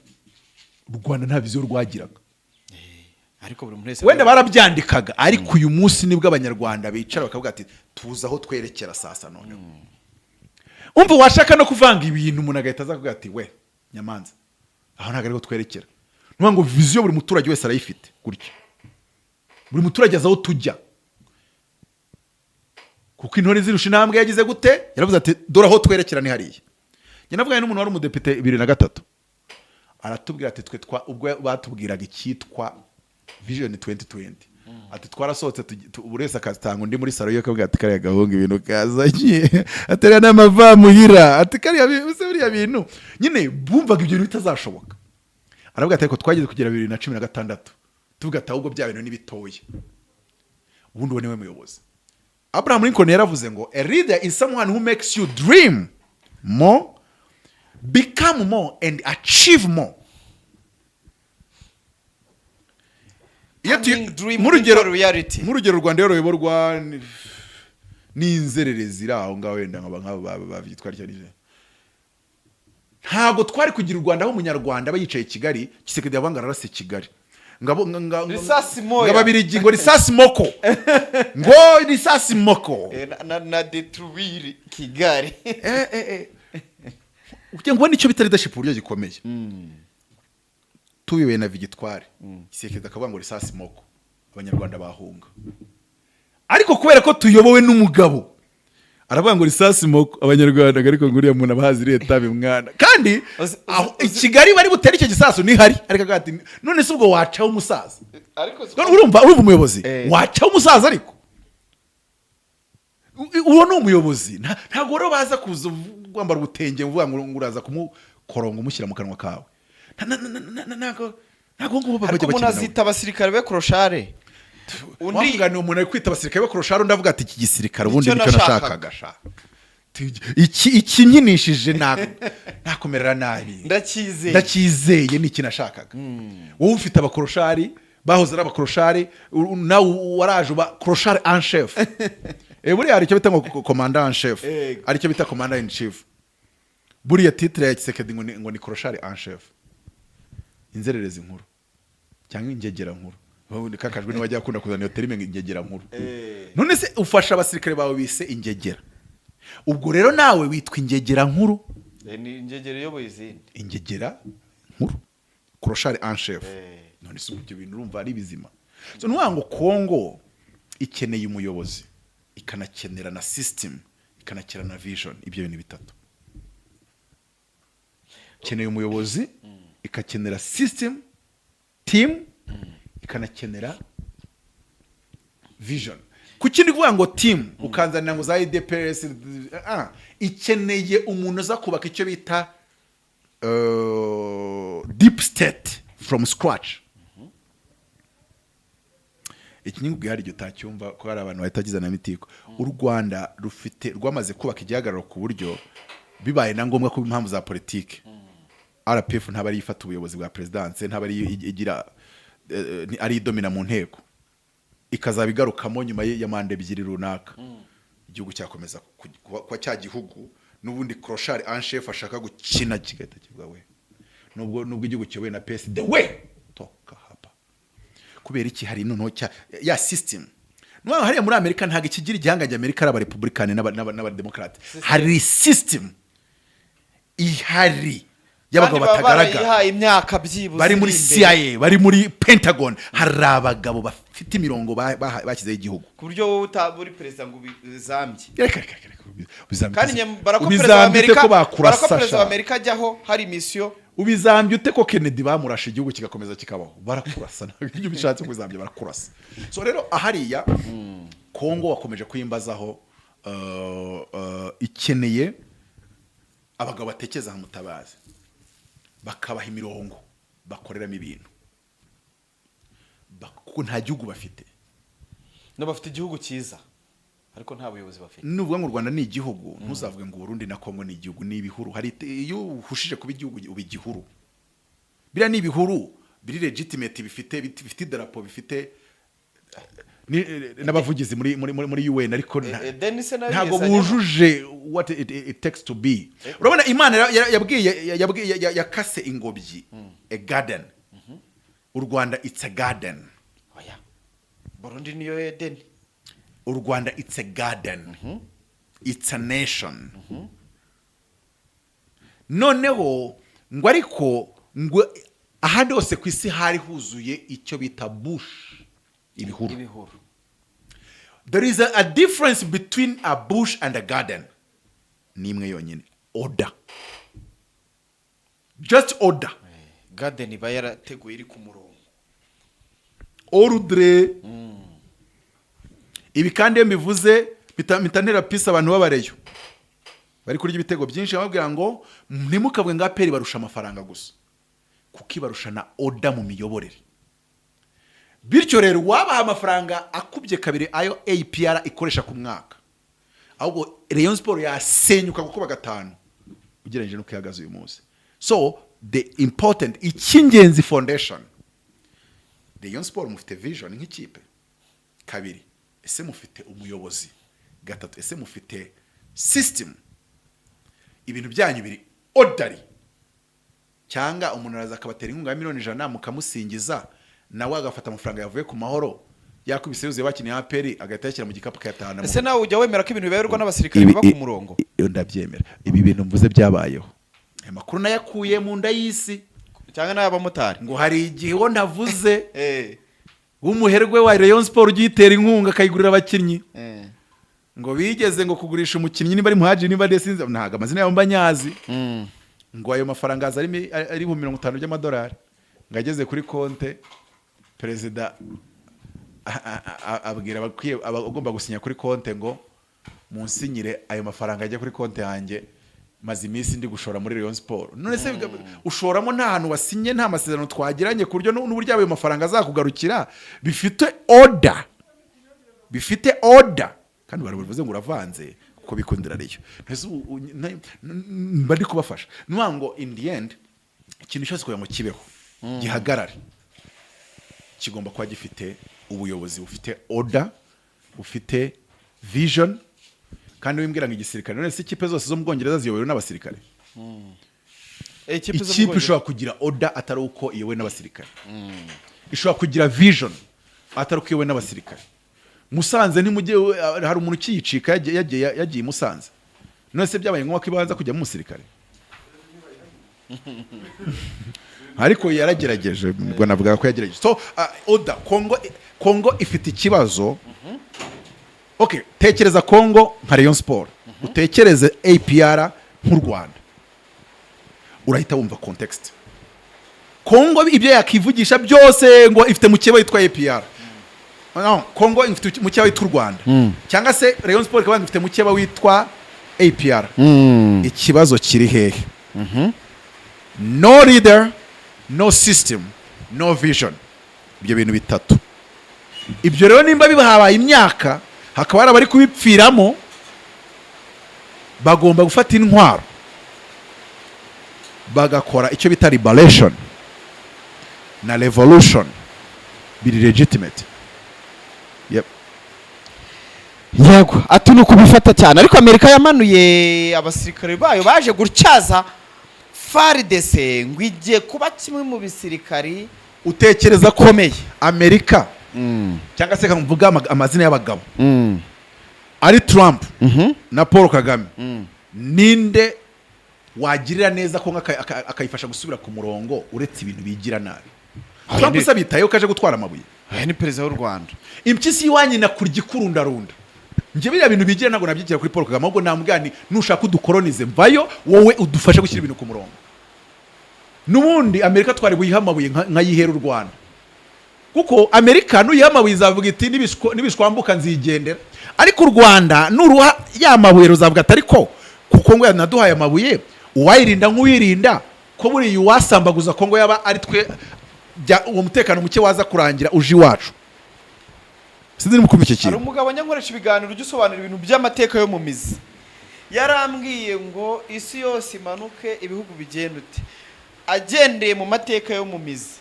U Rwanda nta vision rwagiraga. Ariko buri muntu wese Wenda barabyandikaga, ariko uyu munsi nibwo Abanyarwanda bicara bakavuga ati tuzi aho twerekera. Sasa noneho umva, washaka no kuvanga ibintu, umuntu agahita aza kuvuga ati we nyamanza, aho ntabwo ariho twerekera. Ni ngo vision buri muturage wese arayifite gutya, buri muturage azi aho tujya, kuko Intore Izirusha Intambwe yagize gute? Yaravuze ati dore aho twerekera ni hariya. Njye navuganye n'umuntu wari umudepite 2003, aratubwira ati twe ubwo batubwiraga icyitwa Vision 2020, ati twarasohotse, buri wese akatanga undi muri salo ye, akabwira ati kariya gahunga ibintu kazanye, ateriya n'amavamuhira, ati kariya se biriya bintu nyine bumvaga ibyo bintu bitazashoboka. Aravuga ati ariko twageze kugera 2016 tuvuga ati ahubwo bya bintu ni bitoya. Ubundi uwo niwe muyobozi. Abraham Lincoln yaravuze ngo a leader is someone who makes you dream more, become more and achieve more. Iyo Turning dream nk'urugero into reality. Nk'urugero, u Rwanda iyo ruyoborwa n'inzererezi iri aho ngaho, wenda nk'aba babyitwa rya rije, ntabwo twari kugira u Rwanda aho Umunyarwanda aba yicaye i Kigali, Tshisekedi yavuga ngo ararase Kigali, Risasi moya. ngo Ababirigi ngo risasi moko, ngo risasi moko. Na détruire Kigali. Ugira ngo ubone icyo bita leadership uburyo gikomeye. Tuyoboye na Victoire, Tshisekedi akavuga ngo risasi moko, Abanyarwanda bahunga. Ariko kubera ko tuyobowe n'umugabo, aravuga ngo risasi moko, Abanyarwanda, ariko ngo uriya muntu abahazi iriya tabi mwana, kandi aho i Kigali bari butere icyo gisasu nihari, ariko akavuga ati: "None se ubwo wacaho umusaza?" Ariko None urumva umuyobozi wacaho umusaza, ariko uwo ni umuyobozi. Ntabwo rero baza kuza wambara ubutenge uvuga ngo uraza kumukoronga umushyira mu kanwa kawe. Ntabwo ngubu Ariko bajya umuntu bakina nawe. azita abasirikare be clochard, undi Wavuga ni umuntu ari kwita abasirikare be clochard, undi avuga ati: "Iki gisirikare ubundi Nicyo nicyo nashakaga." nashakaga sha. Iki nkinishije nakumerera nabi. Ndacyizeye. Ndacyizeye, ni iki nashakaga. Wowe ufite abaclochard bahoze ari abaclochard, nawe waraje uba clochard en chef. Buriya hari icyo bita ngo commandant en chef, hari icyo bita commander in chief. Buriya titre ya Tshisekedi ngo ni clochard en chef, inzererezi nkuru cyangwa ingegera nkuru. Ubundi kakajwe niba ajya akunda kuzana iyo terme ngo ingegera nkuru. None se ufasha abasirikare bawe bise ingegera, ubwo rero nawe witwa ingegera nkuru. Ni ingegera iyoboye izindi. Ingegera nkuru, clochard en chef. None se ibyo bintu urumva ari bizima? So ni ukuvuga ngo Kongo ikeneye umuyobozi, ikanakenera na system, ikanakenera na vision. Ibyo bintu bitatu: ikeneye umuyobozi, ikakenera system, team, ikanakenera vision. Kuki ndi kuvuga ngo team, ukanzanira ngo za UDPS? Ah, ikeneye umuntu uza kubaka icyo bita deep state from scratch. Iki nyungu hari igihe utacyumva ko hari abantu bahita na mitiko. U Rwanda rufite, rwamaze kubaka igihagararo ku buryo bibaye na ngombwa ko impamvu za politike, RPF ntaba ari ifata ubuyobozi bwa perezidanse, ntaba ari igira ari idomina mu nteko, ikazaba igarukamo nyuma ya manda ebyiri runaka, igihugu cyakomeza kuba cya gihugu n'ubundi clochard en chef ashaka gukina, kigahita kivuga we nubwo igihugu kiyobowe na PSD, we toka hapa. Kubera iki? Hari noneho cya ya system. Nubaho hariya muri Amerika, ntabwo ikigira igihangange Amerika ari Abarepublikani n'Abademokarate. Hari system ihari y'abagabo Kandi baba batagaragara barayihaye imyaka byibuze bari muri iri imbere. CIA, bari muri Pentagon. Hari abagabo bafite imirongo bashyizeho igihugu. Ku buryo wowe utaba uri perezida ngo ubizambye. Reka, reka, reka, ubizambye Kandi barako perezida wa ubizambye ute Amerika ko barako bakurasa perezida wa sha? Amerika ajyaho hari misiyo. Ubizambye ute ko Kennedy bamurashe, igihugu kigakomeza kikabaho? Barakurasa, ntabwo ibyo bishatse kubizambya, barakurasa. So rero ahariya Kongo wakomeje kuyimbazaho, ikeneye abagabo batekereza nka Mutabazi, bakabaha imirongo bakoreramo ibintu, kuko nta gihugu bafite. No bafite igihugu cyiza, ariko nta buyobozi bafite. Nuvuga ngo u Rwanda ni igihugu, ntuzavuge ngo Burundi na Kongo ni igihugu, ni ibihuru. Hari iyo uhushije kuba igihugu uba igihuru. Biriya ni ibihuru biri legitimate, bifite idarapo, bifite n'abavugizi muri UN, ariko Edeni se nayo ntabwo yizanyemo? bujuje what it takes to be. Urabona Imana yabwiye yakase ingobyi, a garden. U Rwanda, it's a garden. Oya, Burundi niyo Edeni. U Rwanda, it's a garden, it's a nation. Noneho ngo ariko ngo ahandi hose ku isi hari huzuye icyo bita bush, ibihuru. Ibihuru. There is a difference between a bush and a garden, ni imwe yonyine: order, just order. Garden iba yarateguye, iri ku murongo. Ordre. Ibi kandi iyo mbivuze mpita ntera pisi abantu b'Abareyo bari kurya ibitego byinshi, bababwira ngo ntimukavuge ngo APR barusha amafaranga gusa, kuko ibarusha na order mu miyoborere. Bityo rero wabaha amafaranga akubye kabiri ayo APR ikoresha ku mwaka, ahubwo Rayon Sport yasenyuka gukuba gatanu ugereranyije n'uko ihagaze uyu munsi. So the important, icy'ingenzi, foundation. Rayon Sport mufite vision nk'ikipe? Kabiri, ese mufite umuyobozi? Gatatu, ese mufite system? Ibintu byanyu biri orderly, cyangwa umuntu araza akabatera inkunga ya miliyoni 100, mukamusingiza, nawe agafata amafaranga yavuye ku Mahoro yakubise yuzuye bakiniye APR, agahita yashyira mu gikapu, akayatahana mu Ese nawe ujya wemera ko ibintu bibayorwa n'abasirikare biba ku murongo? Ndabyemera. Ibi bintu mvuze byabayeho, aya makuru nayakuye mu nda y'isi. Cyangwa n'ay'abamotari? Ngo hari igihe uwo ntavuze w'umuherwe wa Rayon Sport ugiye uyitera inkunga, akayigurira abakinnyi, ngo bigeze ngo kugurisha umukinnyi, niba ari Muhajiri, niba ari sinzi, ntabwo amazina yabo mba nyazi. Ngo ayo mafaranga aza ari 50,000 by'amadolari, ngo ageze kuri konte, perezida abwira abagomba gusinya kuri konte ngo: "Munsinyire ayo mafaranga ajya kuri konte yanjye, maze iminsi ndi gushora muri Rayon Sport." None se ushoramo nta hantu wasinye, nta masezerano twagiranye, ku buryo n'uburyo ayo mafaranga azakugarukira bifite order, bifite order? Kandi bari bivuze ngo uravanze kuko bikundira Rayon. Mbese mba ndi kubafasha. Ni ukuvuga ngo in the end, ikintu cyose kugira ngo kibeho, gihagarare, kigomba kuba gifite ubuyobozi bufite order, bufite vision. Kandi wimbwira ngo igisirikare, none se ikipe zose zo mu Bwongereza ziyobowe n'abasirikare? Ikipe zo mu Ikipe Bwongereza. ishobora kugira order atari uko iyobowe n'abasirikare, ishobora kugira vision atari uko iyobowe n'abasirikare. Musanze ntimujye, hari umuntu ukiyicika yagiye i Musanze. None se byabaye ngombwa ko ibanza kujyamo umusirikare? Ariko yaragerageje, ubwo navuga ko yagerageje. So order, Kongo ifite ikibazo. Okay, tekereza Kongo nka Rayon Sport, utekereze APR nk'u Rwanda, urahita wumva context. Kongo ibyo yakivugisha byose ngo ifite mukeba witwa APR, no, Kongo ifite mukeba witwa u Rwanda, cyangwa se Rayon Sport ikaba ifite mukeba witwa APR. Ikibazo kiri hehe? No leader, no system, no vision. Ibyo bintu bitatu. Ibyo rero nimba bibahabaye imyaka, hakaba hari abari kubipfiramo, bagomba gufata intwaro, bagakora icyo bita liberation na revolution biri legitimate, yep. Yego, ati ni ukubifata cyane. Ariko Amerika yamanuye abasirikare bayo baje gutyaza FARDC, ngo igiye kuba kimwe mu bisirikari Utekereza ko bikomeye. Amerika, cyangwa se mvuga amazina y'abagabo, ari Trump na Paul Kagame, ninde wagirira neza ko akayifasha gusubira ku murongo, uretse ibintu bigira nabi? Trump se abitayeho ko aje gutwara amabuye? Aya ni perezida w'u Rwanda. Impyisi y'iwanyu nakurya ikurundarunda. Njye biriya bintu bigira ntabwo nabyigira kuri Paul Kagame, ahubwo namubwira nti: "Nushaka udukoronize, mvayo, wowe udufashe gushyira ibintu ku murongo." N'ubundi Amerika twari buyihe amabuye nkayihera u Rwanda, kuko Amerika nuyiha amabuye izavuga iti: "Nibishwambuka nzigendera." Ariko u Rwanda nuruha ya mabuye ruzavuga ati: "Ariko kuko ngo yanaduhaye amabuye, uwayirinda nk'uwirinda ko buriya uwasambaguza Kongo yaba ari twe, uwo mutekano muke waza kurangira uje iwacu." Sinzi niba ukumva icyo Hari kintu. umugabo nyankoresha ibiganiro ujya usobanura ibintu by'amateka yo mu mizi, yarambwiye ngo isi yose imanuke, ibihugu bigenda ute, agendeye mu mateka yo mu mizi,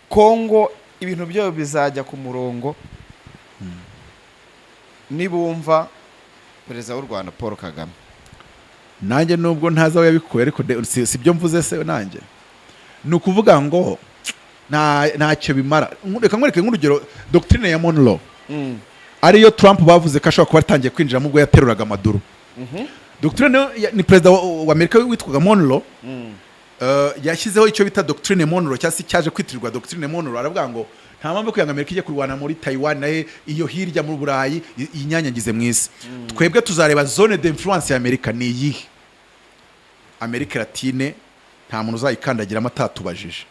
Kongo ibintu byayo bizajya ku murongo nibumva perezida w'u Rwanda Paul Kagame. Nanjye nubwo ntazi aho yabikuye, ariko si byo mvuze se? Nanjye ni ukuvuga ngo ntacyo bimara. Reka nkwereke nk'urugero: doctrine ya Monroe, ariyo Trump bavuze ko ashobora kuba atangiye kwinjiramo ubwo yateruraga Maduro. Doctrine ni perezida wa Amerika witwaga Monroe, yashyizeho icyo bita doctrine Monroe, cyangwa se cyaje kwitirirwa doctrine Monroe. Aravuga ngo nta mpamvu yo kugira ngo Amerika ijye kurwana muri Taiwan, naye iyo hirya mu Burayi inyanyagize mu isi. Twebwe tuzareba zone d'influence ya Amerika ni iyihe. Amerika Latine nta muntu uzayikandagiramo atatubajije,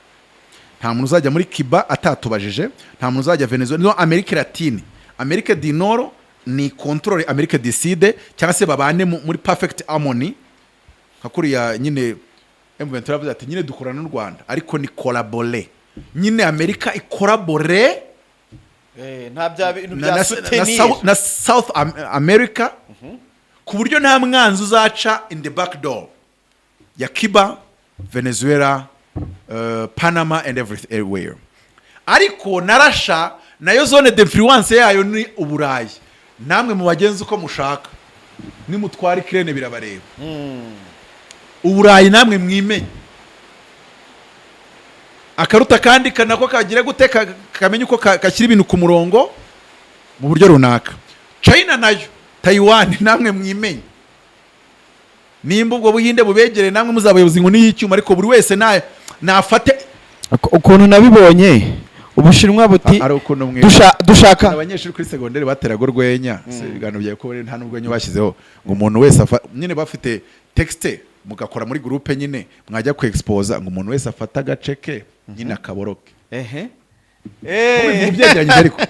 nta muntu uzajya muri Cuba atatubajije, nta muntu uzajya Venezuela, no Amerika Latine, Amerika du Nord ni contrôle Amerika du Sud, cyangwa se babane muri perfect harmony, nka kuriya nyine M23 yavuze ati: "Nyine dukorana n'u Rwanda, ariko ni collaborer." Nyine Amerika icollabore Nta bya bintu na, bya soutenir. Na South America, ku buryo nta mwanzi uzaca in the back door ya Cuba, Venezuela, Panama and everywhere. Ariko na Russia nayo zone d'influence yayo ni Uburayi. Namwe mubagenzi uko mushaka, nimutwara Ukraine birabareba. Uburayi namwe mwimenye akaruta kandi nako kagira gute, kamenye uko kashyira ibintu ku murongo mu buryo runaka. China nayo, Taiwan, namwe mwimenye. Nimba ubwo Buhinde bubegereye, namwe muzabayoboza inkoni y'icyuma, ariko buri wese nafate. Ukuntu nabibonye, Ubushinwa buti Ari ukuntu mwe dushaka abanyeshuri kuri segonderi bateraga urwenya. Si ibiganiro byawe ko nta n'urwenya bashyizeho ngo umuntu wese nyine bafite texte, mugakora muri groupe nyine, mwajya ku exposa ngo umuntu wese afate agace ke nyine akaboroke. Ehe. Ubivuga ubyegeranyije ariko.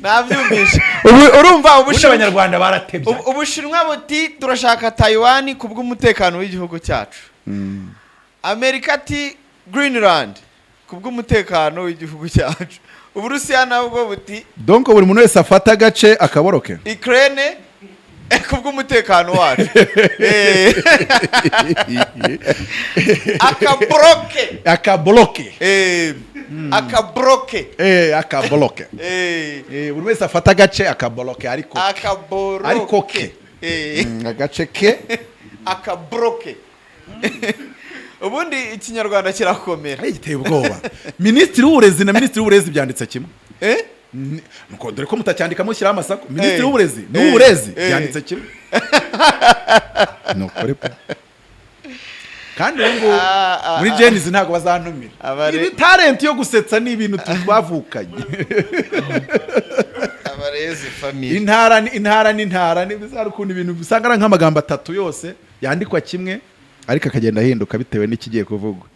Nabyumvishe. Ubu urumva Ubundi Ubushinwa Abanyarwanda baratebye. Ubushinwa buti turashaka Taiwan ku bw'umutekano w'igihugu cyacu. Amerika ati Greenland ku bw'umutekano w'igihugu cyacu. Uburusiya nabwo buti Donc buri muntu wese afata agace akaboroke. Ukraine ku bw'umutekano wacu. Akaboroke. Akaboroke. Akaboroke. Akaboroke. Buri wese afata agace akaboroke, ariko Akaboroke. Ariko ke. Agace ke. Akaboroke. Ubundi Ikinyarwanda kirakomera. Ay, giteye ubwoba. Minisitiri w'uburezi na minisitiri w'uburezi byanditse kimwe. Eh? Nuko dore ko mutacyandika mushyiraho amasaku. Minisitiri w'uburezi n'uburezi byanditse kimwe, ni ukuri pe. Kandi ubu ngubu muri Gen-Z ntabwo bazantumira. Ibi talent yo gusetsa ni ibintu twavukanye. Abarezi family. Intara ni intara n'intara, ni bizarre ukuntu ibintu usanga ari nk'amagambo atatu yose yandikwa kimwe, ariko akagenda ahinduka bitewe n'ikigiye kuvugwa.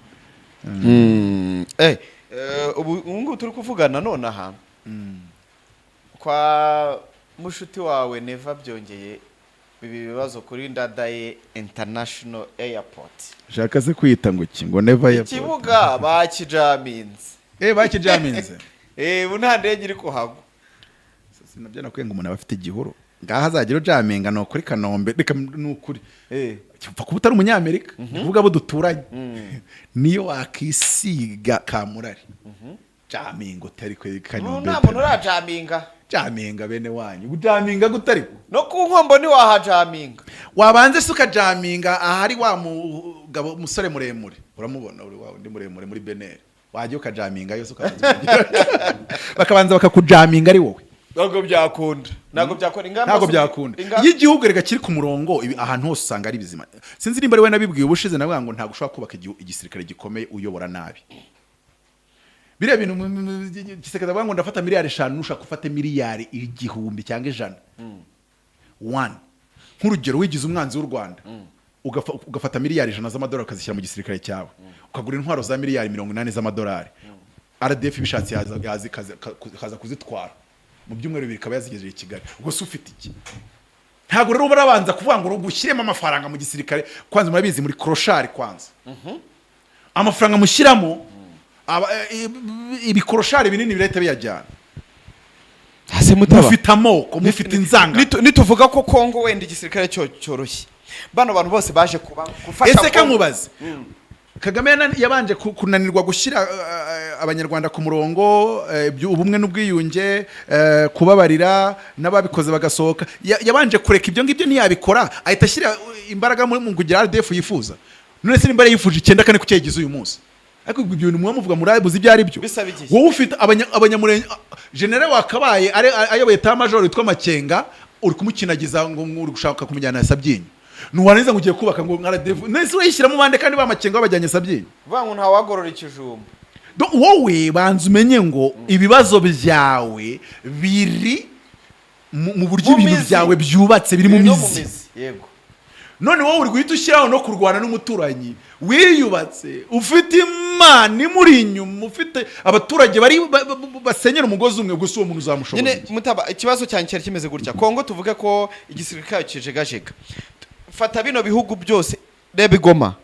Ubu ngubu turi kuvugana nonaha kwa mushuti wawe Neva, byongeye biba ibibazo kuri Ndadaye International Airport. Shaka se kwita ngo iki, ngo Never Airport? Ikibuga bakijaminze. Bakijaminze. Ubu nta ndege iri kuhagwa. Sinabyo nakwiye ngo umuntu aba afite igihuru ngaha azagira ujaminga. Ni ukuri, Kanombe, reka ni ukuri. Upfa kuba utari Umunyamerika, ni kuvuga abo duturanye, niyo wakisiga kamurari, jaminga utari kuri Ubu Kanombe. nta muntu urajaminga. Jaminga bene wanyu, ujaminga gute ariko? No ku Nkombo ntiwahajaminga. Wabanze se ukajaminga ahari wa mugabo, umusore muremure, uramubona, uri wa undi muremure muri beneri, wajya ukajaminga yose, ukabanza bakabanza bakakujaminga ari wowe. Ntabwo byakunda, ntabwo byakunda. Ingamba Ntabwo byakunda. Iyo igihugu reka kiri ku murongo, ahantu hose usanga ari bizima. Sinzi nimba ari we nabibwiye ubushize, navuga ngo ntabwo ushobora kubaka igisirikare gikomeye uyobora nabi. Biriya bintu Gisekedi avuga ngo ndafata miliyari 5, nushaka ufate miliyari 1000 cyangwa 100. One, nk'urugero, wigize umwanzi w'u Rwanda, ugafata miliyari 100 z'amadolari ukazishyira mu gisirikare cyawe, ukagura intwaro za miliyari 80 z'amadolari, RDF ibishatse yaza ikaza kuzitwara mu byumweru 2, ikaba yazigejeje i Kigali. Ubwo se ufite iki? Ntabwo rero urabanza kuvuga ngo gushyiremo amafaranga mu gisirikare. Kwanza murabizi, muri clochard. Kwanza amafaranga mushyiramo, ibiclochard binini birahita biyajyana. Hase mutaba. Mufite amoko, mufite inzangano. Nituvuga ko Kongo wenda igisirikare cyo cyoroshye, bano bantu bose baje kuba gufasha Ese Kongo. Kankubaze, Kagame yabanje kunanirwa gushyira Abanyarwanda ku murongo, ubumwe n'ubwiyunge, kubabarira n'ababikoze bagasohoka. Yabanje kureka ibyo ngibyo ntiyabikora, ahita ashyira imbaraga mu kugira RDF yifuza. None se nimba yifuje 94, kuki yagize uyu munsi? Ariko ibyo bintu muba muvuga murabuze ibyo ari byo. Bisaba igihe. Wowe ufite Abanyamurenge, general wakabaye ayoboye état-major witwa Makenga, uri kumukinagiza ngo uri gushaka kumujyana Sabyinyo, ntiwarangiza ngo ugiye kubaka ngo nka RDF. None se urayishyiramo bande kandi ba Makenga babajyanye Sabyinyo? Kuvuga ngo ntawagorora ikijumba. Wowe banza umenye ngo ibibazo byawe biri mu buryo Mu ibintu mizi. byawe byubatse, biri mu Biri no mu mizi. mizi, yego. None wowe uri guhita ushyiraho no kurwana n'umuturanyi wiyubatse, ufite Imana imuri inyuma, ufite abaturage bari basenyera umugozi umwe. Gusa uwo muntu uzamushoboza Nyine iki? mutaba, ikibazo cyanjye cyari kimeze gutya: Kongo tuvuge ko igisirikare kijegajega, fata bino bihugu byose, reba igoma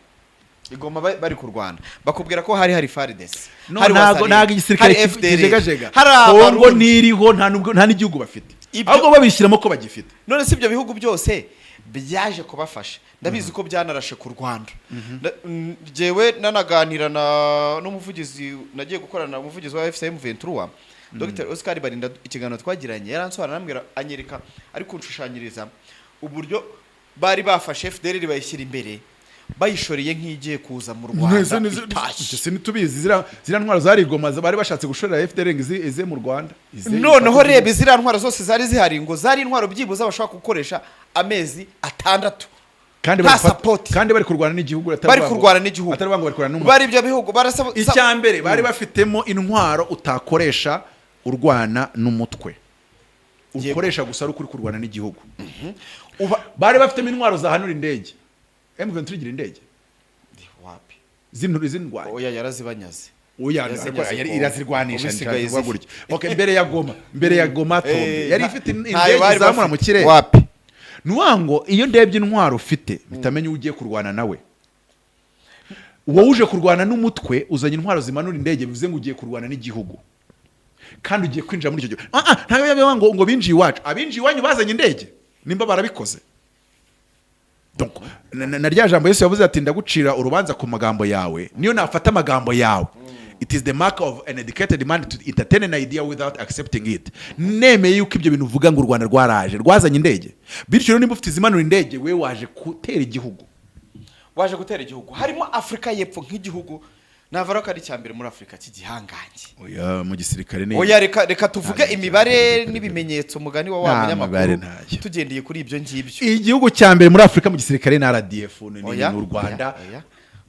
igoma bari kurwana, bakubwira ko hari FARDC, No, hari ntago Wazalendo, ntago igisirikare hari FDLR, kijegajega. hari Kongo Abarundi. ntiriho, nta nubwo nta n'igihugu bafite. Ahubwo babishyiramo ko bagifite. None si ibyo bihugu byose Byaje kubafasha, ndabizi ko byanarashe ku Rwanda. Jyewe nanaganira na n'umuvugizi, nagiye gukorana na umuvugizi wa AFC M23, Dr Oscar Barinda. Ikiganiro twagiranye yaransobanura, arambwira, anyereka, ari kunshushanyiriza uburyo bari bafashe FDLR bayishyira imbere, bayishoreye nk'igiye kuza mu Rwanda itashye. Ese ntitubizi ziriya ntwaro zari i Goma bari bashatse gushorera FDLR ngo ize mu Rwanda, Noneho reba ziriya ntwaro zose zari zihari, ngo zari intwaro byibuze bashobora gukoresha amezi 6 kandi nta bari support. Kandi bari kurwana n'igihugu, atari Bari kuvuga ngo- kurwana n'igihugu. atari ngo bari kurwana n'umutwe. Bari ibyo bihugu barasaba. Icya mbere, bari bafitemo intwaro utakoresha urwana n'umutwe, ukoresha gusa ari ukuri kurwana n'igihugu. Bari bafitemo intwaro zahanura indege. M23 igira indege? Wapi. Zindwaye. Oya, yarazibanyaze. Oya, Yazinyaze ariko Kongo. irazirwanisha. Ubu isigaye Nshaka kuvuga zifite. gutya. Okay, mbere ya Goma tombe yari ifite Ntayo indege bari izamura mu bafite. kirere. Wapi. Nuvuga ngo iyo ndebye intwaro ufite, bitamenya uwo ugiye kurwana nawe. Wowe uje kurwana n'umutwe, uzanye intwaro zimanura indege, bivuze ngo ugiye kurwana n'igihugu kandi ugiye kwinjira muri icyo gihugu. Ntabwo biba ngo binjiye iwacu. Abinjiye iwanyu bazanye indege nimba barabikoze. Donc, na rya jambo Yesu yavuze ati: "Ndagucira urubanza ku magambo yawe." Niyo nafata amagambo yawe, it is the mark of an educated man to entertain an idea without accepting it. Nemeye yuko ibyo bintu uvuga ngo u Rwanda rwaraje rwazanye indege, bityo rero nimba ufite izimanura indege, we waje gutera igihugu. Waje gutera igihugu harimo Afurika y'Epfo nk'igihugu navuga ko ari icya mbere muri Afurika cy'igihangange. Oya, mu gisirikare ni Oya, reka tuvuge Ntabwo imibare n'ibimenyetso, umugani wa wa Nta mibare munyamakuru, ntayo. tugendeye kuri ibyo ngibyo. Igihugu cya mbere muri Afurika mu gisirikare ni RDF, ni Oya. ni u Rwanda. Oya,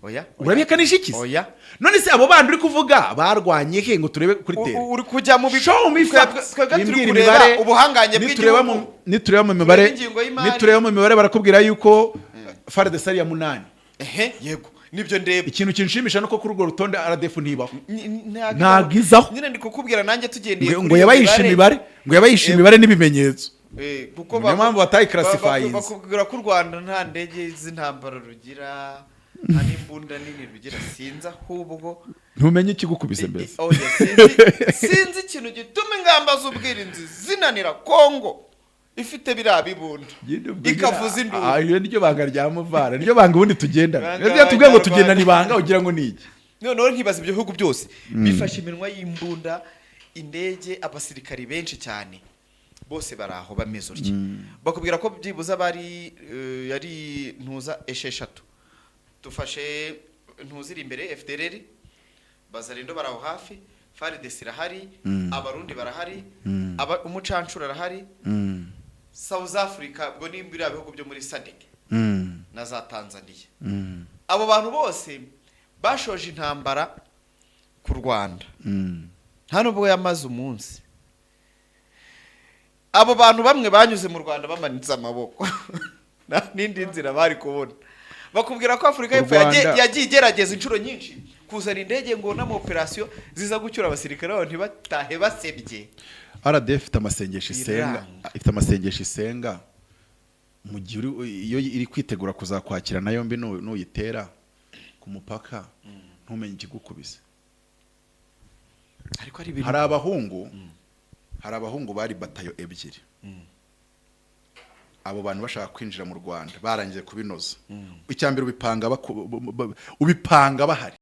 oya. Urabihakanisha iki se? Oya. None se abo bandi uri kuvuga barwanye he ngo turebe kuri terre? Uri kujya mu Show me facts. Twebwe turi Wimbwira kureba imibare. ubuhangange Nitureba mu bw'igihugu. Nitureba mu mibare, Turebe ingingo y'imari. nitureba mu mibare, barakubwira yuko FARDC ari iya munani. Ehe, yego, nibyo ndeba. Ikintu kinshimisha nuko kuri urwo rutonde RDF ntibaho. Ntabwo Ntabwo izaho. Nyine ndi kukubwira nanjye tugendeye ngo kuri ngo iyo yabayishe imibare, ngo yabayishe imibare n'ibimenyetso. Kuko Niyo mpamvu batayiclassifyinze. bakubwira ko u Rwanda nta ndege z'intambara rugira, nta n'imbunda nini rugira. Sinzi ahubwo. Ntumenye ikigukubise mbese. Oya, sinzi ikintu gituma ingamba z'ubwirinzi zinanira Kongo ifite biriya bibunda, ikavuza induru. Ah, iyo niryo banga rya muvara, niryo banga ubundi tugendana. Banga Iyo tubwiye ngo Abanyarwanda. tugendana ibanga, ugira ngo ni iki? Noneho nkibaza, ibyo bihugu byose bifashe iminwa y'imbunda, indege, abasirikari benshi cyane, bose bari aho bameze utya, bakubwira ko byibuze bari yari ntuza 6, dufashe ntuziri imbere FDLR, Bazarindo bari aho hafi, FARDC irahari, Abarundi barahari, umucancuro arahari, South Africa, ubwo ni biriya bihugu byo muri SADC na za Tanzania. Abo bantu bose bashoje intambara ku Rwanda, nta nubwo yamaze umunsi. Abo bantu bamwe banyuze mu Rwanda bamanitse amaboko, nta n'indi nzira bari kubona. Bakubwira ko Afurika U y'Epfo Rwanda- yagiye igerageza inshuro nyinshi kuzana indege ngo n'ama operation ziza gucyura abasirikare babo ntibatahe basebye. RDF ifite amasengesho isenga. Biranga. Ifite amasengesho isenga mu gihe iyo iri kwitegura kuzakwakira na yombi, nuyitera ku mupaka ntumenye ikigukubise. Ariko ari ibintu Hari abahungu bari batayo 2. Abo bantu bashaka kwinjira mu Rwanda barangije kubinoza. Icya mbere ubipanga bahari.